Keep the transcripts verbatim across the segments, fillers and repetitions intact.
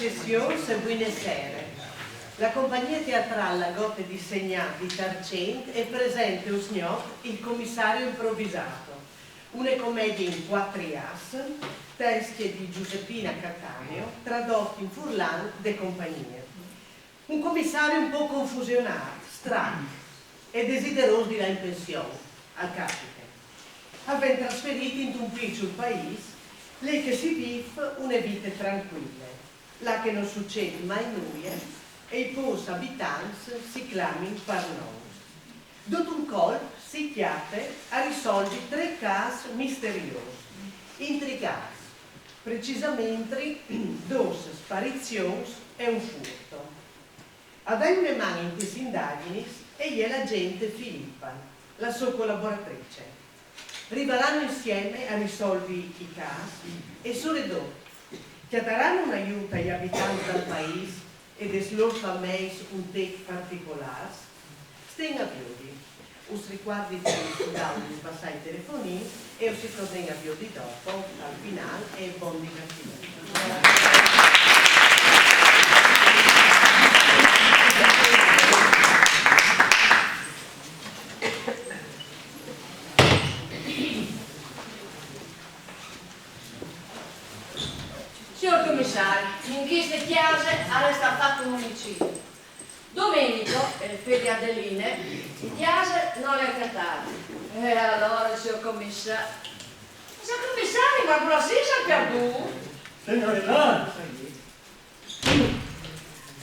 Sessione e buine sere. La compagnia teatrale La Gote di Segnà di Tarcent e presente usgnò Il commissario improvvisato, une comedie in quattri ass, tescje di Giuseppina Cattaneo, tradotte in furlan de compagnie. Un commissari un pôc confusionât, strac e desiderôs di lâ in pension, al capite. Al ven trasferît intun piçul paîs, lì che si vîf une vite tranquile, là che no sucêt mai nuie e i pôcs abitants si clamin par nons. Dut un colp si cjate a risolvi trê câs misteriôs, intrigâts, precisamentri dôs sparizions e un furto. A dâi une man in chês indagjinis e je la agente Filippa, la sô colaboratrice. Rivaran insiemi a risolvi i câs e, soredut, cjataran un aiût ai abitants dal paîs e des lôr fameis un tec particolârs? Stin a viodi. Us ricuardi di dâus di sbassâ i telefonins e us si tornin a viodi dopo, al finâl, e bon divertiment. Siôr comissari, in cheste cjase al è stât fat un omicidi. Domenico, il fiu di Adeline, in cjase no le à catât. E alore, siôr comissari... Siôr comissari, ma cui si è perdût? Signore, là!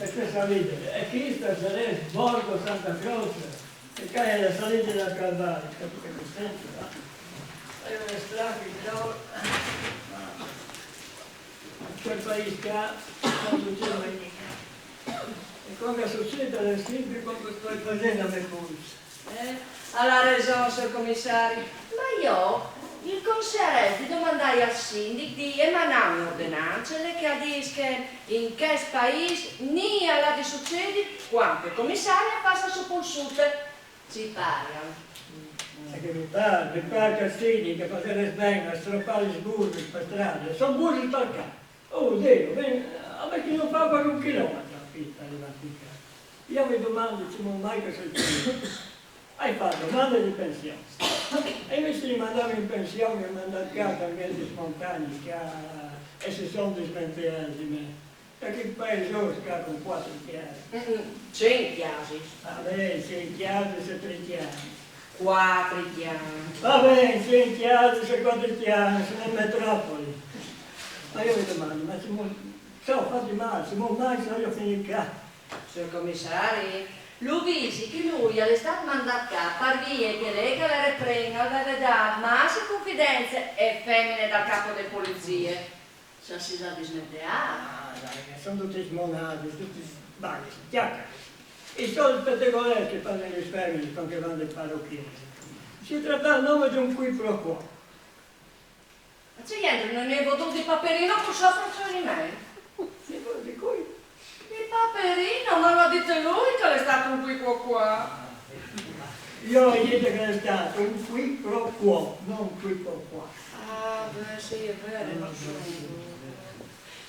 E che salite? E cheste sarès Borgo Santa Croce, e ca e je la salite dal Calvari, capît che senso, no? E je un stracc, però, in chel paîs ca no sucêt mai gnente. E cuant che al sucêt al è simpri cuant che o stoi fasint la mê pulsa. Eh? Al à reson, siôr comissari. Ma jo i conseiarès di domandâi al sindic di emanâ une ordenance che e dîs che in chest paîs nuie al à di sucedi cuant che il comissari al fâs la sô pulsute. Ci parial? Secretari, mi pâr che al sindic al fasarès ben a stropâ lis busis pe strade. A son busis par ca. Oh, Diu, ben, a mi che no fâs par un chilometri a pît par rivâ fin ca. Jo mi domandi cemût mai che o soi chi. Ai fat domande di pension. E invezit di mandâmi in pension, mi àn mandât ca tal miez des montagnis, ca, e si son dismenteâts di me. E chel paisot ca cun cuatri cjasis. Mm, mm, cent cjasis. Va ben, cent cjasis e trê cjans. Cuatri cjans. Va ben, cent cjasis e cuatri cjans, in metropoli. Ma jo mi domandi, ma se mo, se o fâs mâl, se mo mai, se o finìs ca. Siôr comissari, lu visi che lui al è stât mandât ca par vie che lei che al jere pren al veve dât masse confidence ae femine dal capo de polizie. Se si sà dismenteât. Ah, dai, che a son dutis monadis, dutis, bah, cjacaris. I soldis petegolets che a parin lis feminis cuant che a van dal paruchin. Si trata nome di un qui pro quo. Ma ce jentrino i nevodûts di Paperino cul so procediment? Di cui? Di Paperino, ma lu à dit lui che al è stât un qui pro quo. Jo o ai dit che al è stât un qui pro quo, no un qui pro quo. Ah, ben sì, al è vêr, al è vêr.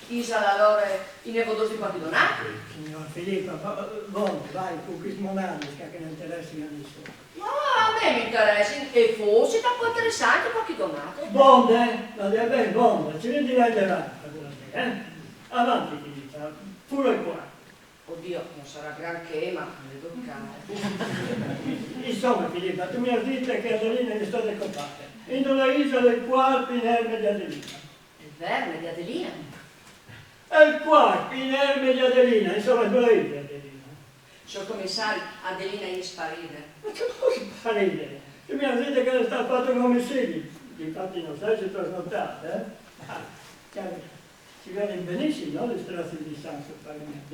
Isal alore i nevodûts di cualchi Donato? Signora Filippa, va, va, bon, dai, cun chestis monadis ca, che no interessin a nissun. Ma a me mi interessin, e forsit al pues interessâ ancje cualchi Donato. Bon, eh, va ben, bon, cirìn di lâ indevant, eh? Avanti, Filippa, fûr dal cuart. Oddio, no sarà granché, ma al è dut cjâr. Insome, Filippa, tu mi âs dit che Adeline e je stade copade. Indulà isal il cuart pi nerme di Adeline? Il verme di Adeline? Il cuart pi nerme di Adeline, insome, indulà isal Adeline? Siôr comissari, Adeline e je sparide. Ma ce cose sparide? Tu mi âs dit che al è stât fat un omicidi. Difati no sai se tu âs notât, eh? Ah, cjale, si vedin benissim, no, lis tracis di sanc sul paviment.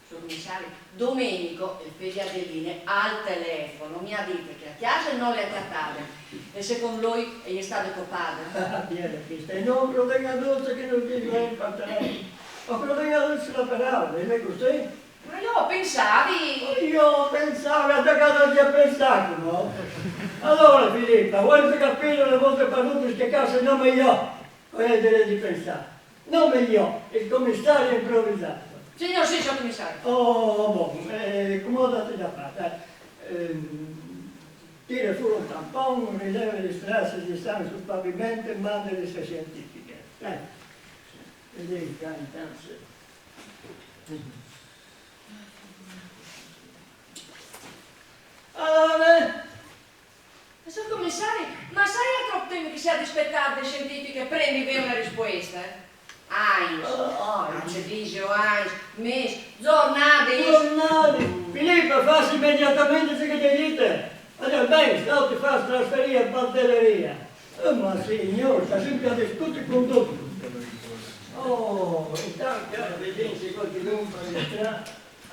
Siôr comissari, Domenico, il fiu di Adeline, al telefono mi à dit che a cjase no le à catade e secont lui e je stade copade. Ah, ben, cheste, no crodìn a dut ce che nus dîs par telefono. O crodìn a dut su la peraule, e je cussì? Ma jo o pensavi... Jo o pensavi, a tocâ a pensâ, no? Alore, Filippa, vuelistu capî une volte par dutis che ca o soi nome jo, o ai il diret di pensâ. Nome mio, il commissario improvvisato. Signor, sì, signor commissario. Oh, bon, eh, come ho dato da fare? Dai. Ehm, tira fuori un tampone, rileva le strassi di sangue sul pavimento e manda le sue scientifiche. Dai. Vedi qua intanto. Allora, Signor commissario, ma sai a troppo tempo che si ha di aspettare le scientifiche prima di avere una risposta? Anni. Oh, anni. Anzi, dice anni, mesi, giornate. Giornate. Filippo, fai immediatamente ciò che ti dico. Allora, bene, sto ti fa strasseria e batteria. Oh, ma signor, sta sempre a discutere con tutti. Oh, intanto, cara, vediamo se qualche numero entra.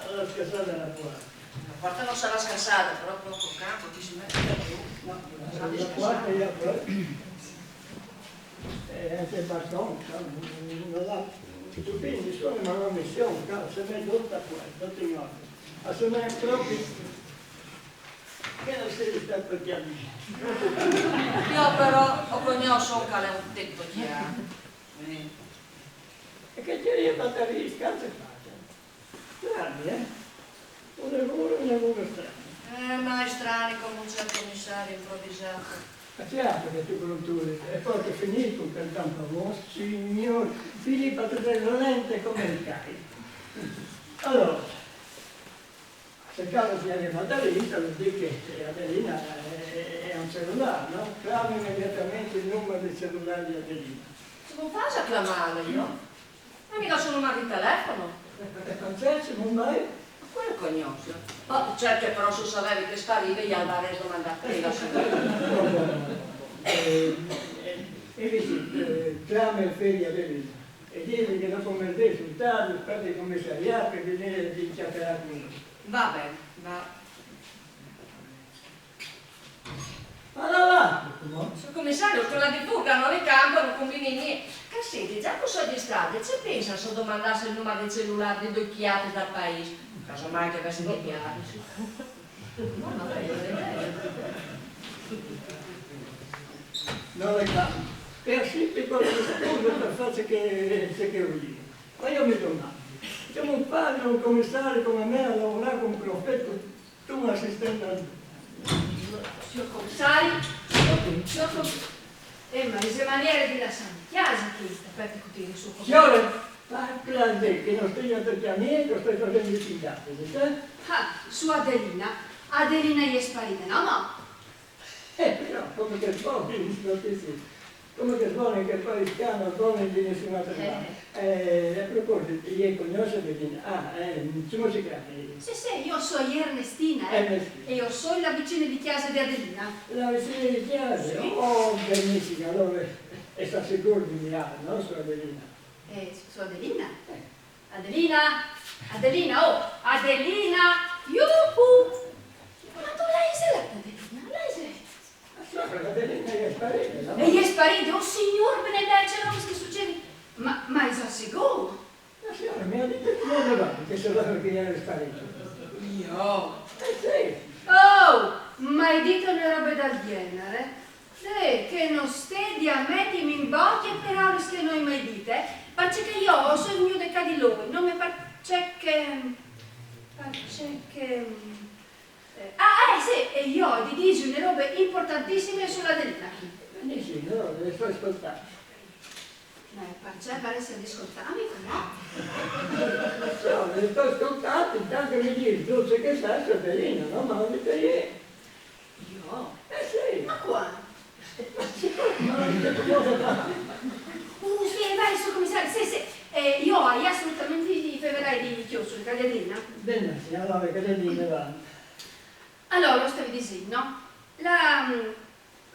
Allora, scassata la quarta. La quarta non sarà scassata, però poco campo, chi si mette da più. No, la quarta è la quarta. Eh, anche il bastone, non l'ha. Quindi, sono una missione, se mi è tutta qua, tutti i giorni. Ma se mi è proprio che non si sta per chiamare. Io però ho conosciuto un che è un tetto chiaro. E che c'è io batteria, scanso e faccia. Strani, eh? Un lavoro, un lavoro strano. Eh, ma è strano come un certo commissario improvvisato. Ma che altro che tu produttori? E poi che finito per tanto amore, signor Filippo, tu sei dolente come il cane. Allora, se caso si è arrivata lì, vuol dire che Adelina è, è un cellulare, no? Chiama immediatamente il numero del cellulare di Adelina. Come faccio a chiamarlo io? Ma mica sono mai di telefono. E Francesco, non mai? Quello conosco. Oh, certo, però se sapevi che spariva, gli avrei domandato prima. E, e, e così, eh, chiama il figlio Adelina e dice che dopo mezzogiorno sul tardi, aspetta il commissariato che viene di chiacchierare con lui. Va bene, va. Ma là, là, no? Signor commissario, con la di fuga non è campo, non combini niente. Che senti, già che sono di strada, ci pensa se domandasse il numero del cellulare di due chiatte dal paese? Casomai che avesse di chiatte. Non è campo. E así ti puedo discutere per fare ciò che, ciò che vuoi. Ma io mi domando, come fa un commissario come me a lavorare con un prefetto, tu un assistente al... Signor commissario, signor commissario, eh, ma le maniere di lasciare in casa questa, per cutire su come... Signore, fa piacere che non stia per piacere, sto facendo i picati, sa? Ah, su Adelina. Adelina è sparita, no, no? Eh, però, come che poi, sì, come che poi che poi schiama, poi di nessun'altra parte. Eh, a proposito, lei conosce Adelina? Ah, eh, come si chiama? Sì, sì, io sono Ernestina, eh. Ernestina. E io sono la vicina di casa di Adelina. La vicina di casa? Sì. Oh, benissimo, allora, e sta sicuro di mirare, no, su Adelina? Eh, su Adelina? Adelina? Adelina, oh, Adelina! Yuhu! Ma tu l'hai sentita, Adelina? L'hai sentita? Ma signora, Adelina è sparita, no? E è sparita? Oh, signor benedetto, ciò che succede? Ma, ma è sicuro? Ma signora, mi ha detto che non era, che sapeva che era sparita. Io? Eh sì. Oh, ma hai detto una roba del genere? Eh, che non stedi a mettermi in bocca parole che non hai mai dette, eh? Perché io sono venuta qua di lui, non mi par-, c'è che, perché che, eh, ah, eh, sì, e io ti dico una roba importantissima sulla Adelina. Benissimo, no, le sto ascoltando. Eh, perché pare di ascoltarmi, no? No, le sto ascoltando, intanto mi dice, tu sai che sta Adelina, no? Ma non mi... Io? Eh sì. Ma quando? Ma non c'è cosa fare. Uh, sì, vai, signor commissario, sì, sì. Eh, io ho assolutamente i feverai di chiuso, Caterina. Bene, signora, che le dico, va. Allora, lo stavi dicendo, la,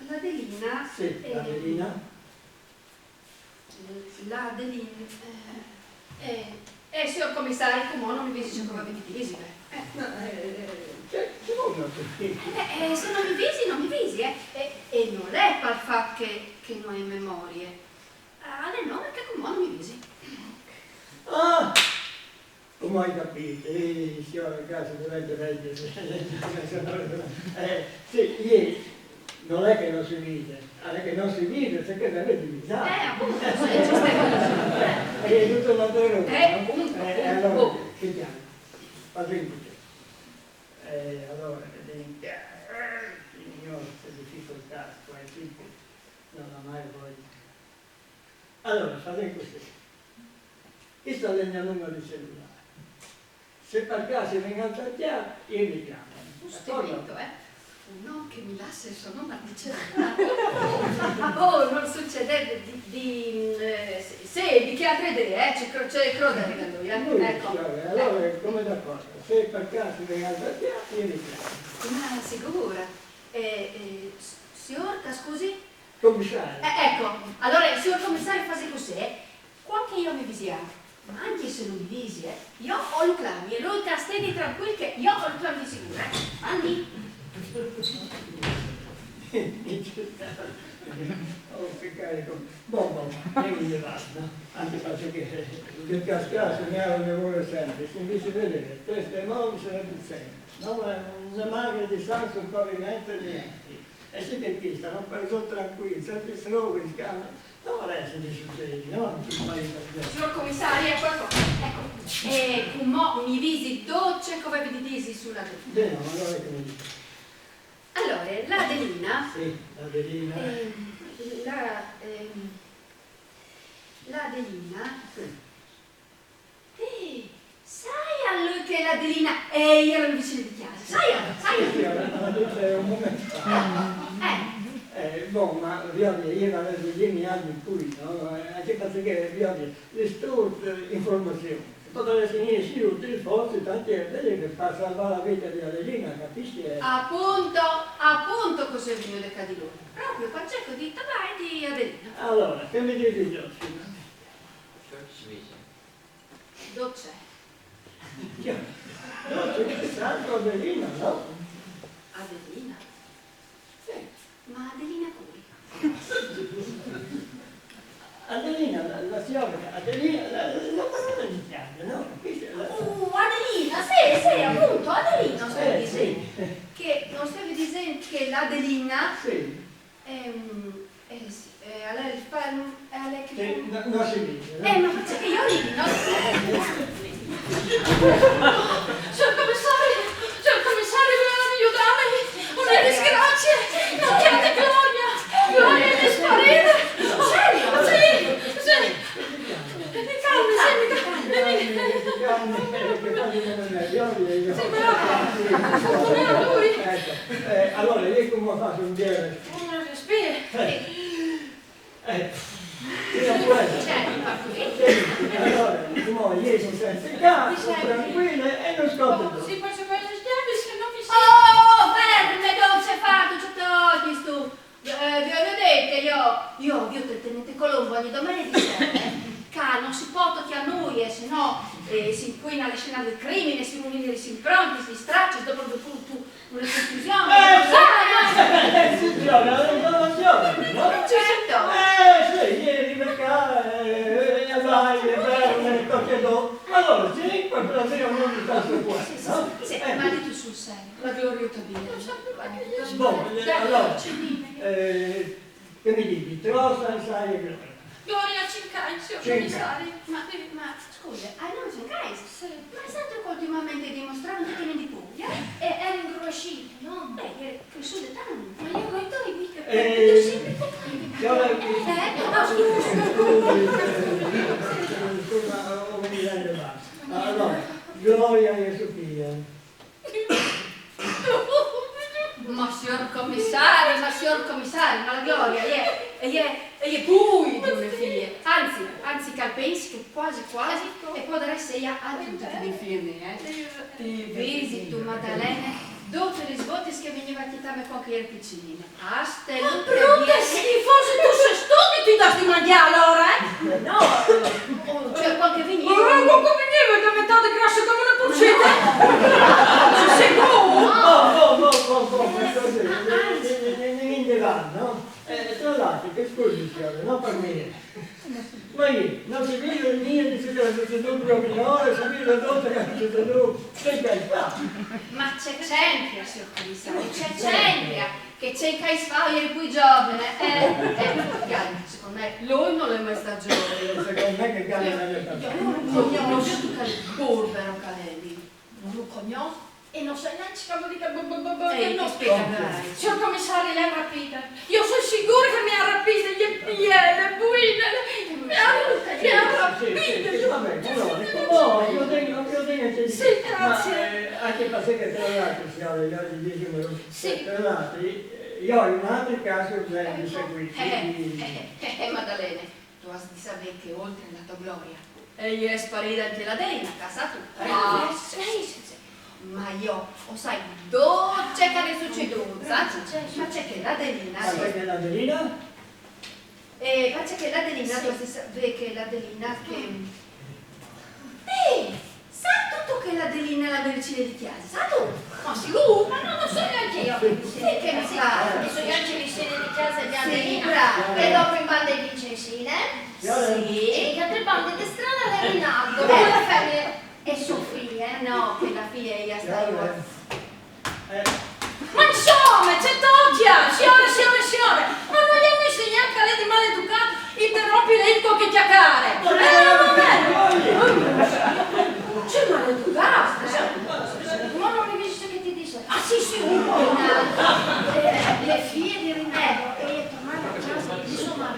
la Adelina... Sì, eh, Adelina. La Adelina... Eh, eh, eh, signor commissario, come non mi visi, come mi visi, beh. Eh. Ma, eh, che, che vuoi che ti... Eh, eh, se non mi visi, non mi visi, eh. E, e non è per far che, che non hai memoria. Ah, le nome che come non mi visi. Ah! Come hai capito? Eh, signora, grazie, dovete leggere. Eh, sì, ieri. Non è che non si vede, è che non si vede, se che deve diventare. Eh, appunto, sì, ci stai. Perché è tutto una teoria. Eh, appunto, Eh, appunto. Allora, che chiaro? Fate così. Eh, allora, vedete, eh, signor, che difficoltà, qua è qui, non la mai voglio. Allora, fate così. Questo è il mio numero di cellulare. Se per caso venga a tacchiare, io mi chiamo. Ho sentito, eh? Un uomo che mi lascia il suo numero di cellulare. Ah, boh, non succede di, di, eh, sì, sì, di che altre idee, eh? Ci cro- ci crode anche lui, eh? Lui, Ecco. Signore, allora come d'accordo? Se per caso venga a tacchiare, io mi chiamo. Ma sicura. Eh, eh, s- signor, scusi? Commissario. Eh, ecco, allora, signor commissario, faccia così, eh? Quando che io mi visi, eh? Ma anche se non mi visi, eh? Io o lo clami, e lui che stedi tranquillo che io o lo clami di sicuro, eh? Andi. Oh, che carico. Bon, bon, io mi ne vado, no? Anche perché che cascasse mi ne vuole sempre. Se invece vedere, queste mani se ne più sempre. No, ma non è mai che di sangue il pavimento e niente. E siete qui, stanno un paese tranquillo, sempre solo in scambio. Non vorrei se ne succede, no? Non ci fai per Signor commissario, ecco, ecco. Ecco, e come mi visi dolce come vi disi sulla... Bene, ma allora che mi dice? Allora, l'Adelina... Sì, l'Adelina. Ehm, la, ehm, l'Adelina... Eh, sai a lui che l'Adelina è io vicino di casa? Sai, sai? Sì, sì, avevo detto un momento fa. Eh, Eh, bon, ma voglio dire, io non avevo gli anni in cui, no? Eh, anche perché, voglio dire, le stesse informazioni. Potrebbe finire sì, utile forse, tanti è vero che fa salvare la vita di Adelina, capisci? Eh, appunto, appunto così è venuto a di lui. Proprio perché ho detto, vai di Adelina. Allora, che mi dici, Giorgina? Dolce. Giorgina, che santo Adelina, no? Adelina? Sì. Ma Adelina cui? Adelina, la, la signora, Adelina, la, la, la parola iniziale, no? Capisci? La- Uh, Adelina, sì, sì, appunto, Adelina, non stavi Eh, dicendo sì. Che non stavi dicendo che l'Adelina Sì, ehm, eh, sì, eh, allora il fan è lei che che no, non si dice, no? Eh, ma perché io lì non... Signor commissario, signor commissario, dovete aiutarmi, una disgrazia, non c'è di gloria, gloria di sparire. Serio? Sì, sì. Mi calmi, sì, mi calmi. Che fanno come me, io, io, io. Sì, bravo. Come a lui. Ecco, eh, allora io come faccio un dire? Uno respira. Eh, io pure. Cioè, mi fa così. Allora, come io sono senza caso, tranquillo e non scoppio più. Sì, poi se voi schiavi, se no mi... Oh, ferme, dolce fatto, ci togli stu. Eh, vi ho detto io, io, io te tenete Colombo ogni domenica di sera, eh. Qua non si può toccare a noi, eh, se no eh, si inquina la scena del crimine, si rovina gli impronti, si straccia, dopo tu, tu una confusione. Eh, Ah, eh, signora, non sono signora, no? no, certo. Eh, sì, ieri perché, eh, eh, dai, è vero, me ne tocca dopo. Allora, sì, quel problema non mi passa qua, Sì, sì, no? sì, sì, Eh. Ma di tu sul serio, la gloria tua vita. Bon, eh, Dai, allora, Cenina. Eh, che mi dici, trosa e sai che... Gloria, cinque anni, signor Cinque. Commissario. Ma, ma scusa, hai nove, cinque anni? Sì. Ma sento che ultimamente dimostrare un pochino di più. E era ingroscito, no? Beh, che è cresciuto tanto. Ma io con i tuoi qui, Eh, sempre... Signora, Eh, no, scusa. Scusi, eh, scusa, ho un miliardo e basta. Allora, Gloria e Sofia. Ma signor commissario, ma signor commissario, ma la Gloria è, è, è, è poi di una figlia. Anzi, anzi, che pensi che quasi quasi e può essere ella anche una di figlie, eh. Ti vedi tu, Maddalena, dopo le svolte che veniva a chitarmi quando ero piccinina. Aste, Ma brutta schifosa, tu sei tu che ti dai di mangiare allora, eh? No, eh, cioè, quando veniva... Oh, quando veniva è diventata grassa come una porcetta. Ci sei tu? No, no, no, no, no, ma così, ne, ne, ne, ne, ne vanno. Eh, tra l'altro, che scusi, signore, non per niente. Ma io, non si vede niente, si vede tutto proprio No, ora si vede dopo che c'è stato. Che hai fatto? Ma ce c'entra, sior commissario, ce c'entra? Che ce che si fa, io ero più giovane. Eh, eh, guarda, secondo me, lui non è mai stato giovane. Secondo me che cambia la mia Io non lo conosco, tu che burbero che l'è lì. Non lo conosco e non so neanche che vuol dire che bu- bu- bu- bu- Ehi, no. Ti spiego, dai. Signor commissario, le ha rapite. Io sono sicura che mi ha rapite, le piene, buine, mi ha, mi ha rapite. Sì, sì, sì, vabbè, allora, no, io tengo, io tengo che Sì, grazie. Ma, eh, anche perché tra l'altro, signore, io gli dico, Sì. Tra l'altro, io ho un altro caso di seguito. Eh, eh, eh, eh, eh, Maddalena, tu has di sapere che oltre alla tua Gloria, e è sparita anche la Dena, casata. Ah, sì, sì, sì. Ma io, o sai, dove c'è che è succeduto, sa? Ma c'è che la Delina, Ma sai che l'Adelina? Eh, ma c'è che la Delina, tu si sa, vede che la Delina che... Eh, sa tutto che la Delina è la mia vicina di casa, sa tu? Ma sicuro, ma non lo so neanche io. Sì, che mi sa, che sono anche vicine di casa di Sì, Adelina. brava. E dopo in banda di Vincensina. Signora. Sì. E che altre bande di strada è Rinaldo, con la femmina e Sofia, no, che la figlia è sta Eh, Ma insomma, ce tocchia, signore, signore, signore, ma non gli hai messo neanche a lei di maleducato, interrompi lei con che chiacchiere. Eh, vabbè. C'è maleducato, ma non mi dice che ti dice. Ah sì, sì, un po'. Le, le figlie di Rinaldo e tornare a casa di sua madre.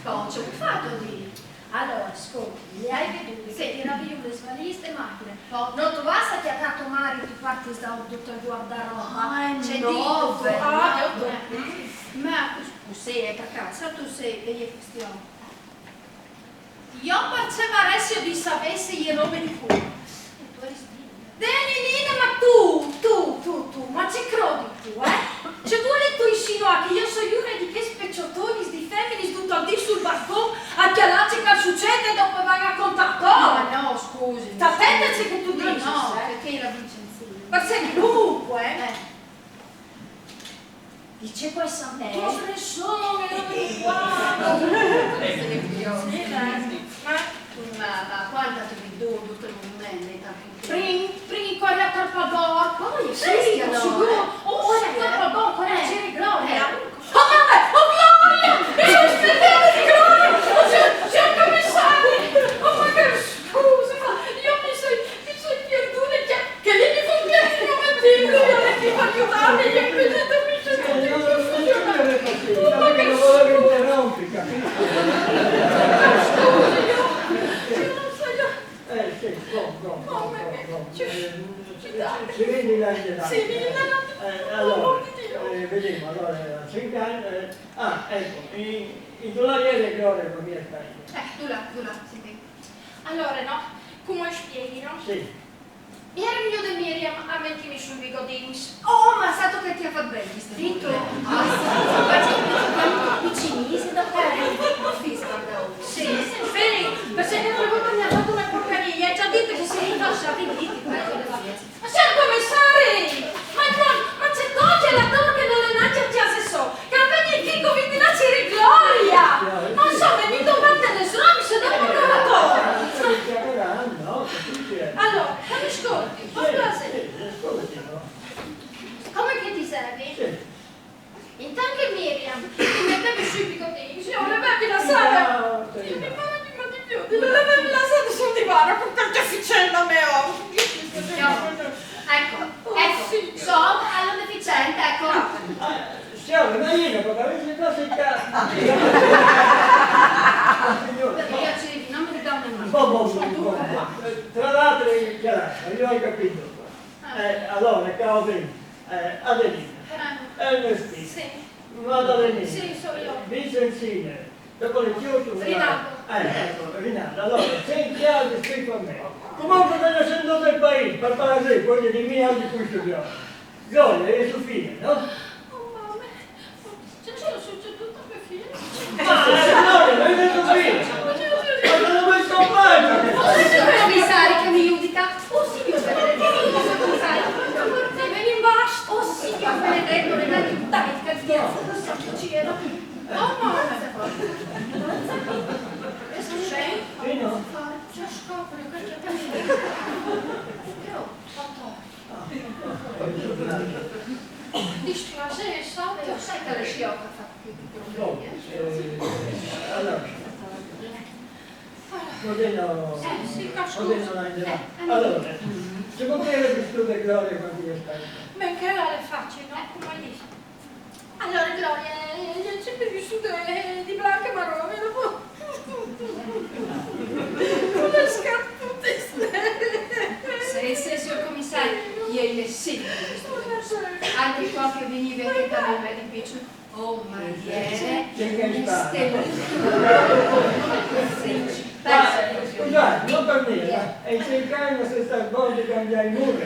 Oh, c'è un fatto di... Allora, ascolta, le hai vedute che tiravi giù le svalise e macchine. Non tu vas a chiacchiare a tua madre e tu parti da tutto il guardaroba. Ah, C'è no, di tutto. beh, Ah, no. Ma tu sei, per caso, tu sei, e è questione. Io perché vorrei di sapere se io robe di culo. Dai, Nina, ma tu, tu, tu, tu, ma ce crodi tu, eh? Ce vuole tu insinuare che io sono una di quei specciotoni di femmine tutto al dì sul balcone a chialarci che succede e dopo va a raccontare a Paolo? Ma no, scusi. Sta attenta a ciò che tu No, dici, no, eh? Perché la Vincenzina? Perché comunque, eh, dice questa me. Tu sei solo che non mi guardo. Sì, dai. Ma Ma, ma quanta tu mi do tutto il movimento, tanto che... Prin, prin, con la torpador. Poi, sì, sicuro. no. Oh, con la torpador, con la Eh. Siri Gloria. Eh. Oh mamma, oh Gloria! Io spetavo di Gloria! Oh, signor, signor commissario! Oh, ma che scusa, ma io mi sono, mi sono perduta, che, che lì mi fa un piacere, non mi vedo, io non ti voglio dare, io mi vedo, mi sono Eh, non lo so, non lo so, non lo volevo interrompere, capito? Scusi, io, io non so, io... Eh, sì, bon, bon, bon, Mamma mia, bon, bon. ci- Eh, ci dà- ci vedi la... Sì, mi dà- Eh, Oh, allora, Dio. Eh, vediamo, allora, eh, ah, ecco, i, i dollari di Gloria non mi è sbagliato. Eh, tu là, tu là, sì, sì. Allora, no, come spieghi, no? Sì. Ieri mi de Miriam a mettermi sui bigodins. Oh, ma sa tu che ti ha fatto bene, questo dito? Ah, sì, sì, sì, vicinissimo, da fare un fischio, guarda. Sì, bene, perché che poi mi ha fatto una porcheria, ci ha detto che si rilascia, vedi? Ma signor commissario, ma, ma, ma c'è toglie la donna che non è neanche a casa sua, che la vedi qui con i di Gloria! Non so, mi domande le sue, mi sono dopo trovato. No, capito? Allora, ma mi ascolti, per piacere. Sì, ascolti, no? Come che dicevi? Sì. Intanto che Miriam mi metteva sui bigodini, io l'avevi lasciata. Ah, Io mi pare di più, io l'avevi lasciata sul divano con quel deficiente mio. Ecco, ecco, insomma, allora deficiente, ecco. Ah, signore, ma io non posso avere queste cose in casa. Signore, Io ci non mi ricordo un po', un po', un po', un po'. Tra l'altro, io, io ho capito. Eh, allora, caro Vin, eh, Adelina, Ernestì, Sì, Maddalena, Sì, sono io. Vincenzina, dopo le chiuso. Rinaldo. Eh, ecco, Rinaldo. Allora, sei in chiaro di stare con me. Comunque te ne sei andato dal paese, per parlare, voglio dire, mia anche questo giorno. Gloria e Sofia, no? Oh mamma, c'è succeduto a mio figlio? Ma signore, non è Sofia! Ma non l'ho mai scoperto! Commissario che mi giudica. Oh signor benedetto, signor commissario, Veni in basso. Oh signor benedetto, non è dai, che scherzo, non so che c'era. Oh mamma. Che succede? Sì, no? Ci scopre Dispiace, so, lo sai che le sciocca fa più di problemi, eh? Allora, Allora, potendo, eh, sì, ma scusa. Potendo andare. Eh, Allora, si può dire che tu e Gloria quanti che stai? Perché la le faccio, no? Come dici? Allora, Gloria, eh, io ho sempre vissuto eh, di blanca e marrone, dopo con le scarpute. Sì, sì, signor commissario, io le sento questo discorso. Anche qua che veniva a chiamarmi di piccio. Oh, ma ieri, Che che stai? queste Scusate, non per niente, e cercare se sta buono di cambiare il muro.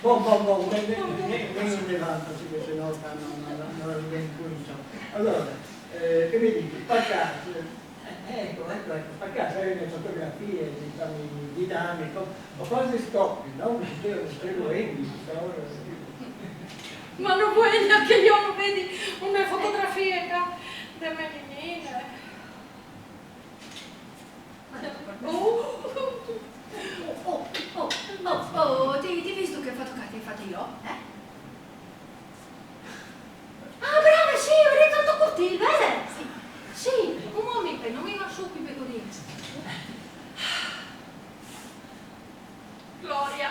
Bon, bon, bon, ne, ne, ne, ne un levanto, sì, che se no stanno, non, non, non lo incominciamo. Allora, eh, che mi dici, per caso, eh, ecco, ecco, ecco, per caso hai le fotografie, diciamo, di dame, co- o cose scoppie, no? Perché io non scrivo in, Ma non vuoi che io non vedi una fotografia qua delle mie nine? Oh, oh, oh, oh, oh, ti, ti visto che foto che ti ho fatto io? Eh? Ah, brava, sì, ho detto tutto cortile, vero? Sì, sì, un momento, non mi va su qui pecorino. Gloria,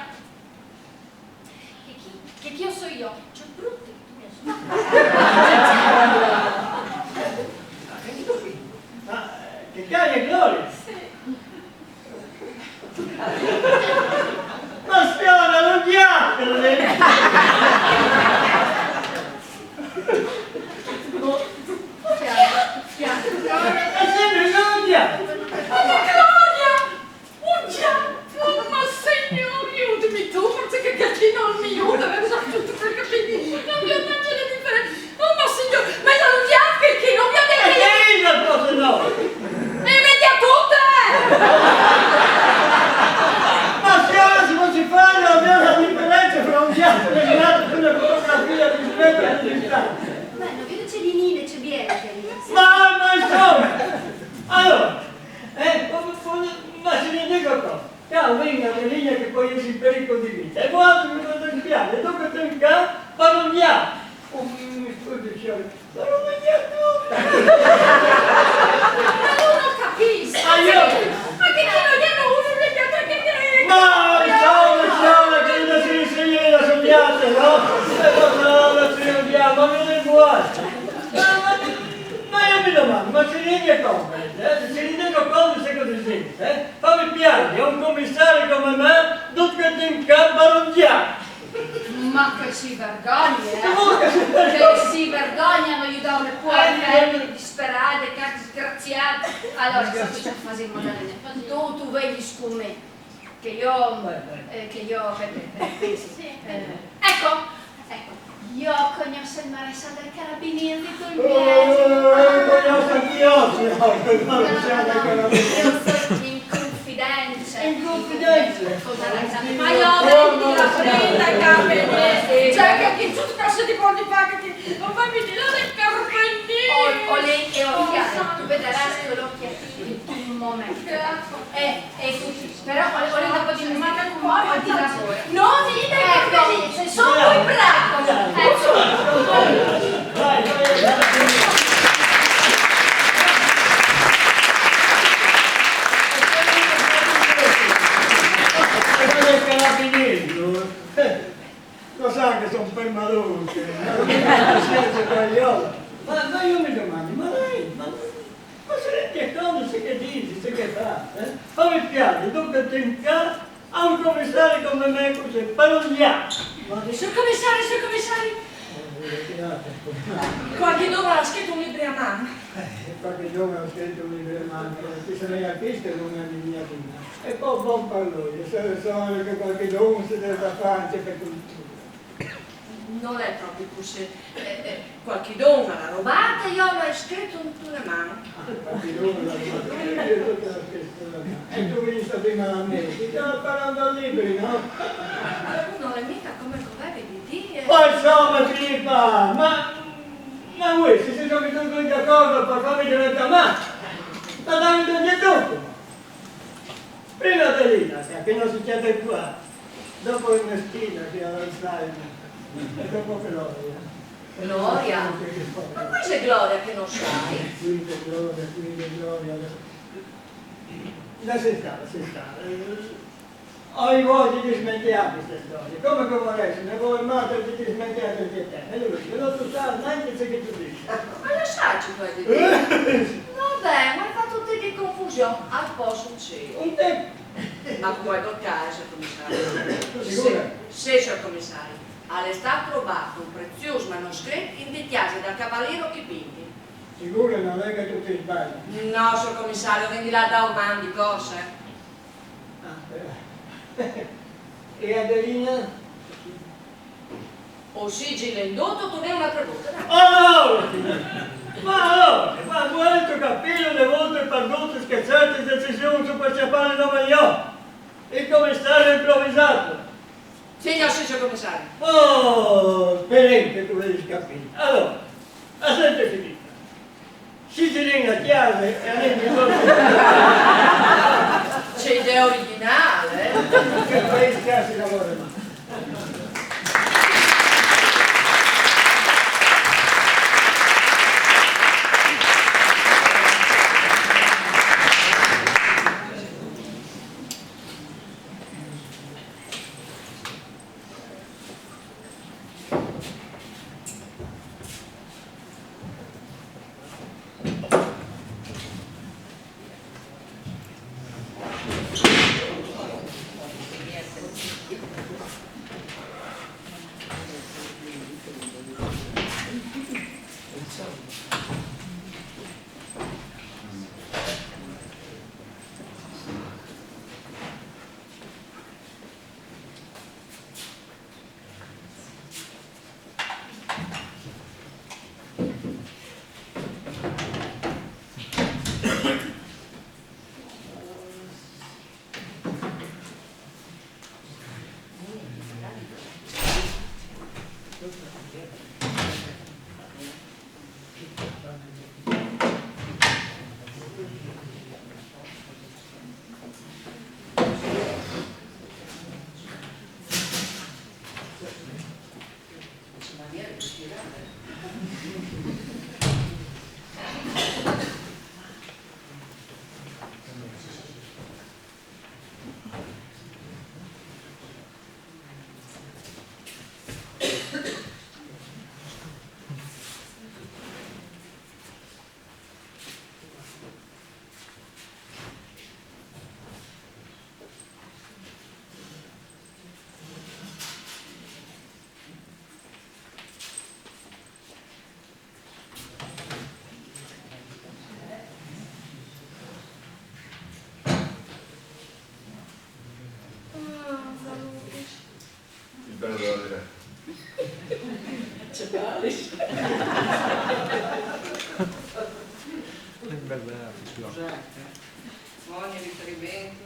che chi, che chi io so io? C'è brutto che tu mi ascolti. Ma che caglia Gloria? Sì. Ma signora, non chiacchiere! Piano, piano. E sempre non chiacchiere! Ma Gloria! Oh Dio! Oh, ma signori, aiutami tu, forse che Gattino non mi aiuta, adesso tutto quel che finisce, non mi ho mangiato la differenza. Oh, ma signor, ma io non vi apro perché non vi ho E detto che è la cosa no? E vedi a tutte! Ma signora, se non si fa la vera differenza fra un chiacchiere e un altro, una fotografia rispetto alle distanze. Beh, non vedo c'è di nine, c'è bianca lì. Ma, ma insomma, allora, eh, ma, ma, ma se ne dico cosa? Ciao, venga, che linea che poi io si pericolo di vita. E voi mi date il piano, e dopo te in casa, ma non andiamo. Oh, mi scusi, signore, ma non mi andiamo. Ma non lo capisco! Ma io- Ma che tiro gli hanno uno per gli altri che che Ma insomma, signora, che non si insegna la sognata, no? Eh, ma no, non si andiamo, ma non è buono. Ma, ma, ma io mi domando, ma se riesce a comprendere, eh? Se riesce a comprendere se cosa sente, eh? Fammi piangere, un commissario come me, tutto che ti incappa non chiama. Ma che si vergogna, eh? Ma che si vergogna? Che si vergogna, non aiutare le povere femmine disperate, che disgraziate. Allora, sai cosa facciamo, Madalena? Tu, tu vedi siccome che io, eh, che io, aspetta, aspetta, pensi. Sì. Eh, ecco, ecco, io conosco il maresciallo dei carabinieri di Oh, Tolbiato. lo conosco anch'io, signora, lo conosco anche la Io sono in confidenza. In confidenza? Con la ragione. Ma io vedi la prenda e carabinieri, cioè che chi tutto cosa ti può fare che ti non fai venire dai carabinieri. O, o lei è occhiata, tu vedrai che l'occhiatino in un momento. Eh, eh, sì, sì. Però o, o lei dopo di me, ma che cuore di lavoro. Non mi dai carabinieri, sono un bravo. Vai, vai, vai. Quello è il carabiniere, eh. Lo sa che sono permaloso, ma non mi pazienza con io. Ma, ma io mi domando, ma lei, ma, ma se lei che cosa, se che dice, se che fa, eh? Fammi piangere, dunque te in casa a un commissario come me così, per un diavolo. Ma Signor commissario, signor commissario, Eh, che altro? qualche giorno ha scritto un libro a mano. Eh, qualche giorno ho scritto un libro, ma chi se ne ha visto non è mia vita. E poi buon parlo, io so, so che qualche giorno si deve fare anche per tutti. Non è proprio così. Eh, eh, qualche donna l'ha robata, io l'ho scritto in una mano. Qualche giorno la tua famiglia è tutta la stessa. E tu mi dici prima a me, ti stavo parlando al libro, no? Non è mica come dovevi di dire. Ma insomma, Filippa, ma, ma voi, se siete tutti d'accordo per farmi diventare matto? Che non succede qua. Dopo Ernestina che ha l'Alzheimer. E dopo Gloria. Gloria? Ma quale gloria che non sai? Quindi Gloria, quindi Gloria. Lascia stare, lascia stare. Ho i vuoi di dismenticare queste storie. Come che vorresti, ne vuoi male di dismenticare il tempo. E lui, che non tu sai neanche ciò che tu dici. Ma lasciaci poi di dire. Vabbè, ma hai fatto un te di confusione. A posto, sì. Un tempo Ma come toccare, signor commissario? Sicura? Sì, signor commissario. Al è stato trovato un prezioso manoscritto in di chiesa dal cavaliere Chipinti. Sicura, non è che tu ti sbagli? No, signor commissario, vedi là da un man di cose. Ah, eh. E Adelina? O sigillo indotto, tu ne una creduta. Oh no! Ma allora, ma vuoi capire le volte per tutte che certe decisioni su per scappare da io? Il commissario improvvisato. Signor, sì, signor commissario. Oh, speriente tu vedi capire. Allora, la sente finita. Sigillo in chiesa e anem di corsa. C'è idea originale, eh? Che paese che si lavora, ma Ogni riferimento.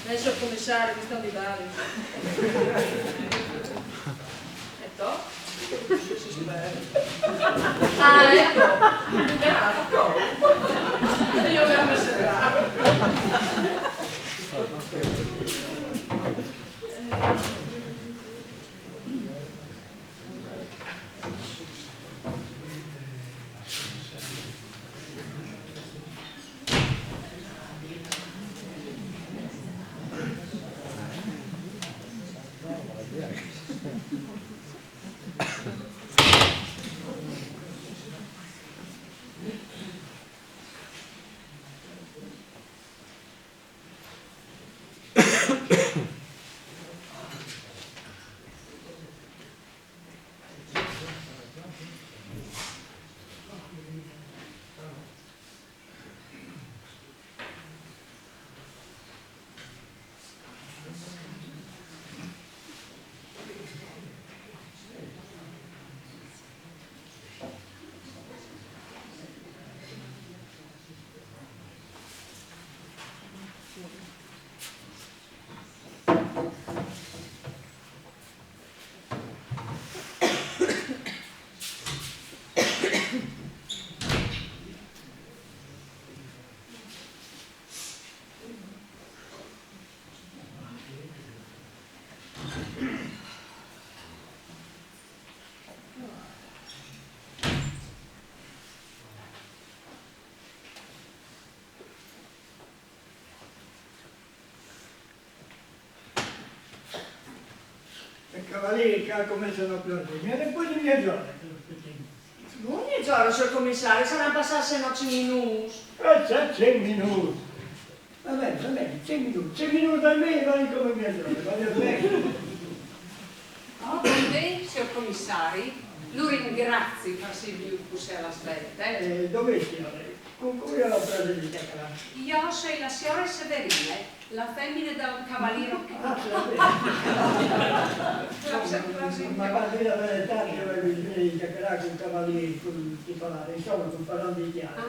Adesso il commissario mi sta di dare. E to? Ah, ecco. Io mi ho messo bravo. Cavalier, che al comence a no plâ. E dapoi di miezoura che lu spietìn. Bon, miezoura, siôr comissari, a saran passâts nots minûts. Eh, sì, cinc minûts. Va ben, va ben, cinc minûts. Cinc minûts dal mei, va ben come miezoura, va ben. Oh, ben, siôr comissari, lu ringrazi par sei vignût cussì a la svelte. Eh, dov'è, siore? Cun cui o ai il piaser di cjacarâ? Jo o soi la siore Severine, la femine dal cavalier. Ah, sì, sì. Sì, sì, sì. Ma par dî la veretât, jo o ai bisugne di cjacarâ cul cavalier, cul titolâr, insome, cul paron di cjase.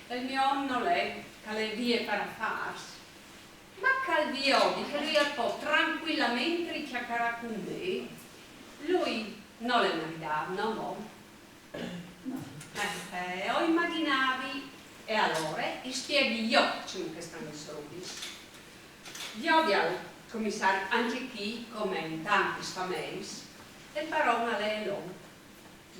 Ah. Il gno om nol è, che al è vie par afârs. Ma che al viodi che lui al pò trancuilamentri cjacarâ cun me. Lui nol è maridât, no mo? Eh, eh, o imagjinavi. E alore i spieghi jo cemût che a stan lis robis. Viodial, comissari, ancje chi, come in tantis fameis, il paron al è l'om.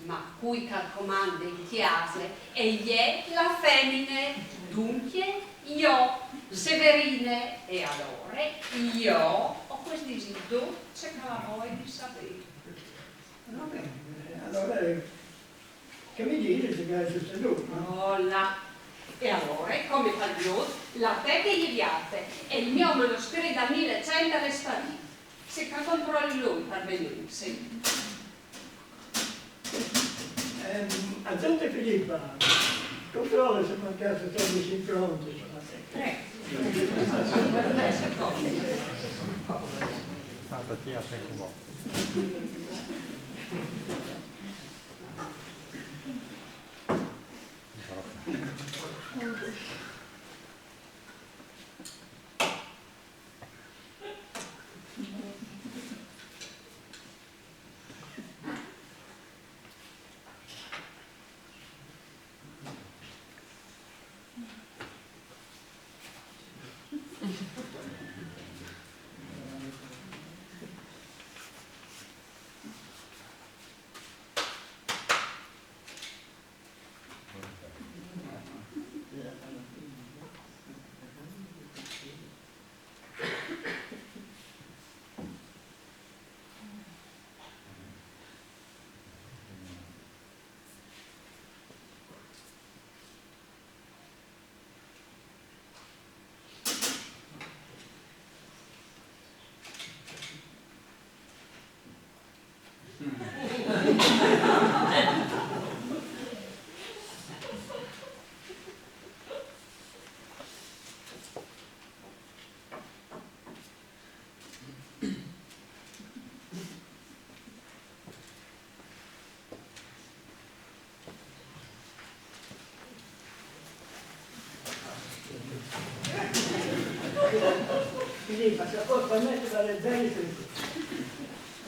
Ma cui che al comande in cjase e je la femine, duncje jo, Severine, e alore jo o pues dî dut ce che la voli savê. Va ben, eh, alore, eh, che mi dîs ce che al è sucedût, no? Oh là! E alore, come tal viôt, la teche e je vierte, e il gno manoscrit dal mil e cent al è sparît. Sì, che al controli lui par ben, sì. Ehm, agente Filippa, controle se mancassin dodis improntis. Prego. Aspetta, ti apri un po'.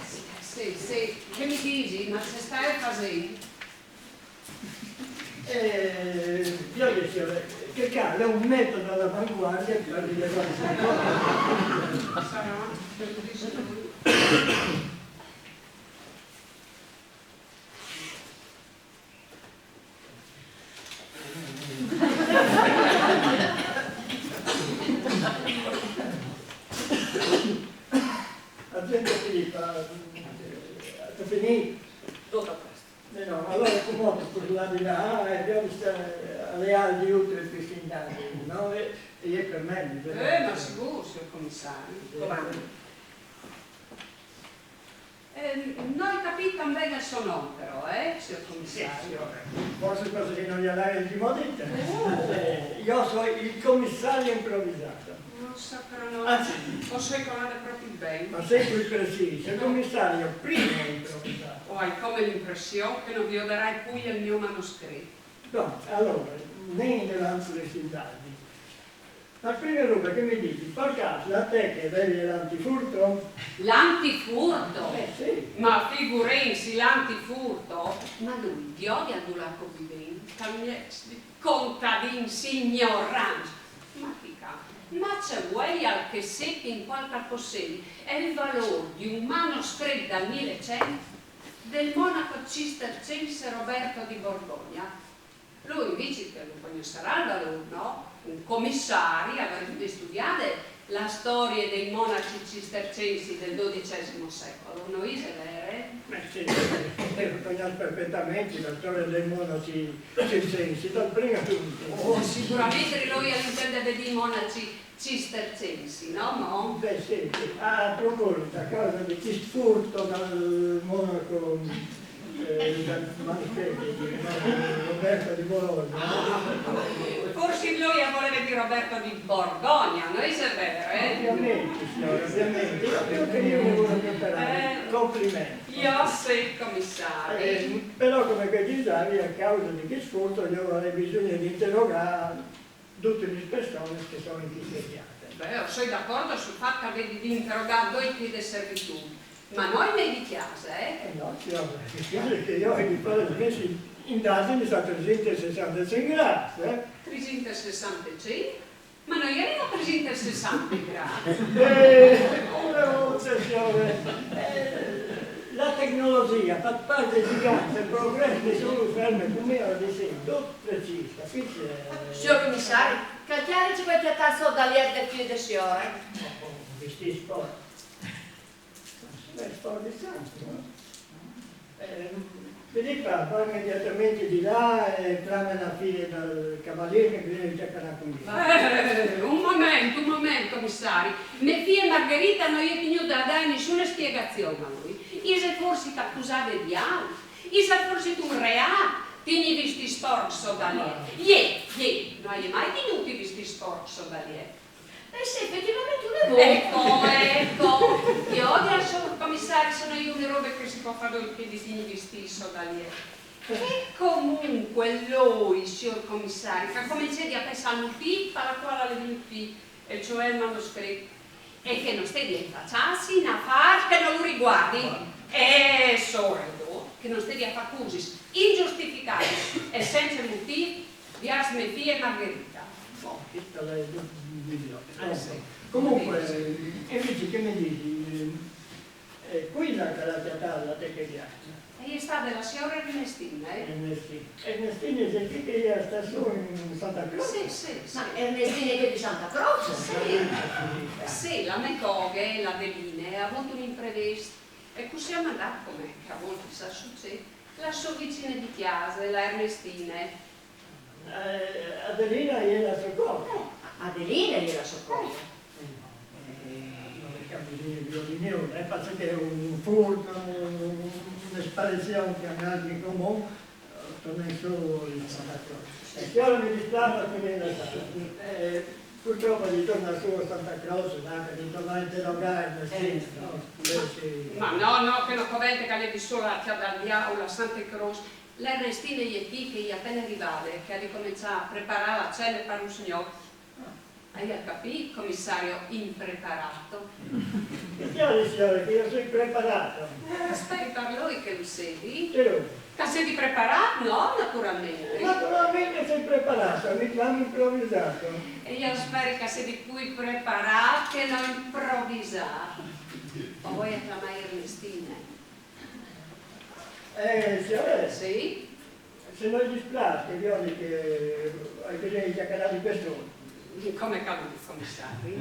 Sì, sì, sì, che mi disi, ma ce stâstu fasint? Eh, jo, siore, che al è un metodo all'avanguardia par rilevâ. Sarà, agente Filippa, eh, âstu finît? Dut a post. Eh no, alore cumò tu pûs lâ di là, eh, jo mi sta, al è alc di utile pes indagins, no? E, e je par me, mi... Eh, ma sigûr, siôr comissari. Sì. Comandi. Ehm, no ai capît tant ben il so non, però, eh, siôr comissari? Sì, siore. Forsit parcè che no lu ai ancjemò dit. Uh. Eh, jo o soi il commissario improvvisato. No, sacrament. Ah, sì. O soi colade propit ben. Ma sêstu precîs, il commissario primo improvvisato. O ai come la impression che no viodarai plui il gno manoscrit. No, alore, nin indevant cun lis indagins. La prime robe che mi dîs, par câs, la teche e vevie l'antifurto? L'antifurto? Eh, sì. Ma figurìnsi, l'antifurto? Ma lui, viodial dulà che o vivìn, tal mieç di contadins ignorants. Ma chi ca, ma ce vuelial che sepi in cualchi possedi il valôr di un manoscrit dal mil e cent dal monaco cistercense Roberto di Borgogna? Lui invezit lu cognossarà il valôr, no? Un comissari al varès di studiâ La storie dei monaci cistercensi del dodicesimo secolo, no ise vere? Eh sì, eh, conosco perfettamente la storia dei monaci circensi, dal primo punto. Oh, sicuramente lui intende vedere i monaci cistercensi, no, mo? Beh, sì, a proposito, a causa di chi sfurto dal monaco, eh, dal manuschetto di Roberto di Bologna. Forse lui voleva dire Roberto di Borgogna, no ise vere? Ovviamente, signora, ovviamente. Io più che io mi voglio preparare. Eh. Complimenti. Io sì, commissario. Eh, però come che dicevi, a causa di chi sfurto io avrei bisogno di interrogare tutte le persone che sono in queste piazze. Beh, io sono d'accordo sul fatto che devi interrogare due qui di servitù, ma noi ne di chiesa, eh? Eh no, signora, mi piace che io ho di fare invece indagini su trecentosessantacinque gradi, eh? trecentosessantacinque? Ma noi eri a trecentosessantacinque gradi. Eh, una volta, signore, eh, la tecnologia fa parte di grande progressi, sono ferme come ora di sento, precisa, qui c'è... Signor commissario, che chiari ci vuoi piattare sotto dal letto del figlio del signore? Oh, vestiti sporchi. Beh, sporchi santi, no? Eh, Filippa, va immediatamente di là e clama la figlia del cavaliere che viene a chiacchierare con lui. Eh, un momento, un momento, commissario. Mia figlia Margherita non gli è tenuta a dare nessuna spiegazione a lui. Ise forse accusata di altro? Ise forse di un reato? Tieni vestiti sporchi sotto dal letto. Iè, iè, non hai mai tenuto i vestiti sporchi sotto dal letto. Eh sì, effettivamente una volta. Ecco, ecco. Io odio il signor commissario, sono io le robe che si può fare in piedi di vestiti sotto dal letto. E comunque lui, signor commissario, che comincia a pensare al motivo per la quale le è venuto qui, e cioè il manoscritto, e che non stia a infacciarsi in affari che non lo riguardi. E soprattutto che non stia a fare accusi ingiustificate e senza motivo verso mia figlia Margherita. No, questa è il video. Eh, sì. Comunque, eh, invece che mi dici, eh, quella che l'ha chiamata la te che viaggio? E è stata la signora Ernestina, eh? Ernestina. Ernestina è chi che sta su in Santa Croce? Sì, sì, sì. Ma Ernestina è che di Santa Croce? Sì, sì, la mia coga, l'Adeline, ha avuto un imprevisto. E così è andata come che a volte sa succede. La sua vicina di casa, la Ernestina. Eh, Adelina è la sua coga. Adelina è la sua coga. Eh, non è che ha bisogno di ordine, non è perché un furto, un- una sparizione che mi ha di comune, torna in su in Santa Croce. E signora mi dispiace, quindi è andata. Eh, purtroppo ritorna su a Santa Croce, ma che ritorna a interrogare, nel senso, no? Invece- Ma no, no, che non covente che le di sola a chiamare al diavolo a Santa Croce. L'Ernestina è qui che è appena arrivata, che ha ricominciato a preparare la cena per un signore. Hai capito, commissario impreparato? E signore, signore, che io sono preparato. Eh, speri per lui che lo sei. Però, Che sei preparato? No, naturalmente. naturalmente sono preparato, mi chiamo improvvisato. E io spero che sei più preparato che non improvvisato. Ma vuoi chiamare Ernestina? Eh, signore, Sì? se non dispiace, io dico che hai bisogno di chiacchierare di persone. Come caduto, commissario?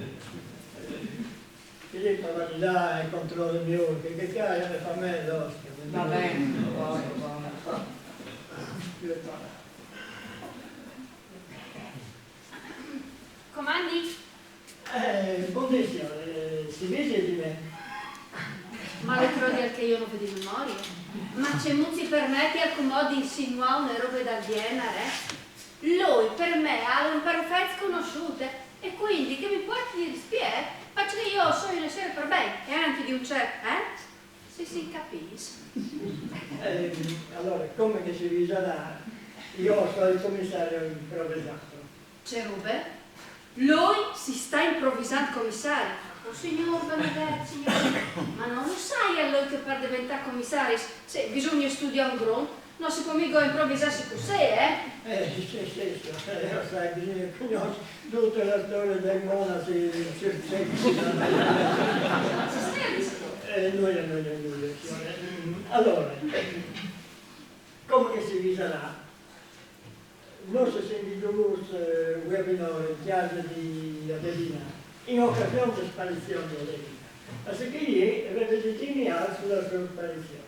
Filippo va di là e controlla il mio, che, che chiacchiere fa me l'oste. Va bene. Comandi? Eh, buongiorno, eh, si dice di me? Ma lo crodi che io non vedi memoria? Ma ce non si permette al comò di insinuare una roba dal genere, eh? Lui per me è un perfetto sconosciuto e quindi che mi può dire spiegare, perché io sono una signora per bene e anche di un certo, eh? Se si capisce. Eh, allora, come che si dice là, io sono il commissario improvvisato. C'è robe? Lui si sta improvvisando commissario. Oh signor benedetto, signor. Ma non lo sai allora che per diventare commissario se bisogna studiare un gron? Non si può mica improvvisarsi così, eh? Eh, sì, sì, sì, eh, lo sai, bisogna conoscere tutta la storia dei monaci circensi. Ci scherzi? Eh, nulla, nulla, nulla, signore. Mm, allora, come che si dice là, noi siamo di giù, eh, webinar in casa di Adelina. In occasione de sparizion de Adelina. Ma se che ier e veve de dì mi alzo la sua sparizion.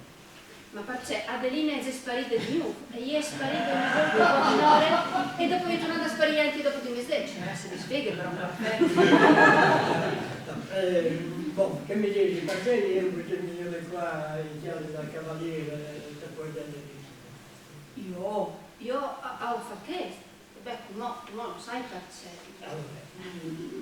Ma parcè, Adelina xe sparida de gnuf, e ier xe sparida una volta dopo un'ora, e dopo xe tornada a sparì anca dopo de mezedì. Cioè, se disfighe però, parcè. Eh, bon, che mi disi, parcè ier che mi vien qua in casa dal cavalier, eh, te pol dire? Io, io a, a ho fato. Beh, no, no lo sai parcè. Alora,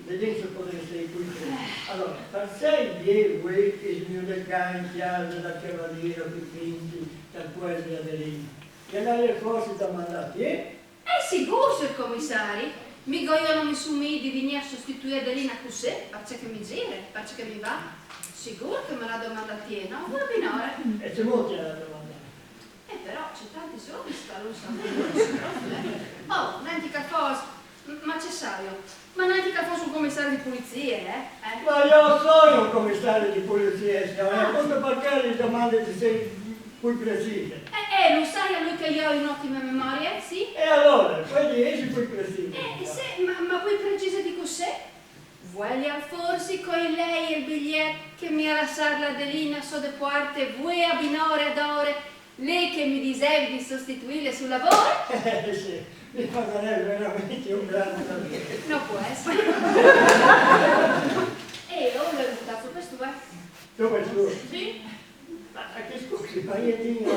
vedem se podem saver cusì. Alora, parcè ier che xe vegnù de qua in casa dal cavalier Pipinti, dal cuel de Adelina? Che l'avea forsi domandà ier? Eh, sigur, sior comisari. Migo io no mi son mia de vegnir a sostituir Adelina cusì, parcè che mi gire, parcè che mi va. Sigur che me l'ha domandà ier, no? Vabè, alora. E cemò te l'ha domandà? Eh, però, xe tanti giorni che no lo so, no lo so proprio, eh. Oh, nenti che fos, m-, ma ce saio? Ma nenti che fos un comisari de polizia, eh? Eh? Ma io sono un comisari de polizia, siora, e apunto parcè le domande de ser pì precise. Eh, eh, lo saia lu che io ho un'otima memoria, sì? E alora, pol eser pì precise. Eh, sì, ma, ma pì precise de cusì? Vuelia forsi coi lei el bigliet che mi ha lasà l'Adelina so de porte, vuea binore ad ore, lì che mi disevi de sostituile sul lavor? Eh, sì, mi fasaria veramente un gran piaser. No pol eser. E io l'ho butà su questo, eh. Dove tu? Sì. Ma che scusi, ma io digo,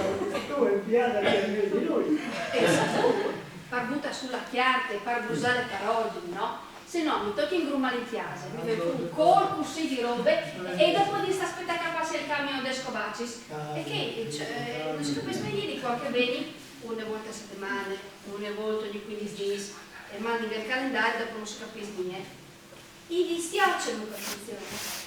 tu hai inviato per me di lui. Eh, par butar su la chiarte, par brusar le parole, no? Se no mi toca ingrumar in casa, mi vedo un corpo cusì de robe e dopo devo star a spetar che pasi el camion de scobacis. E che, cioè, no se capis mia de qua che vegni, una volta a setimana, una volta ogni quindis dì, e mandi el calendari, dopo no se capis mia. I dispiace, no, Patrizio,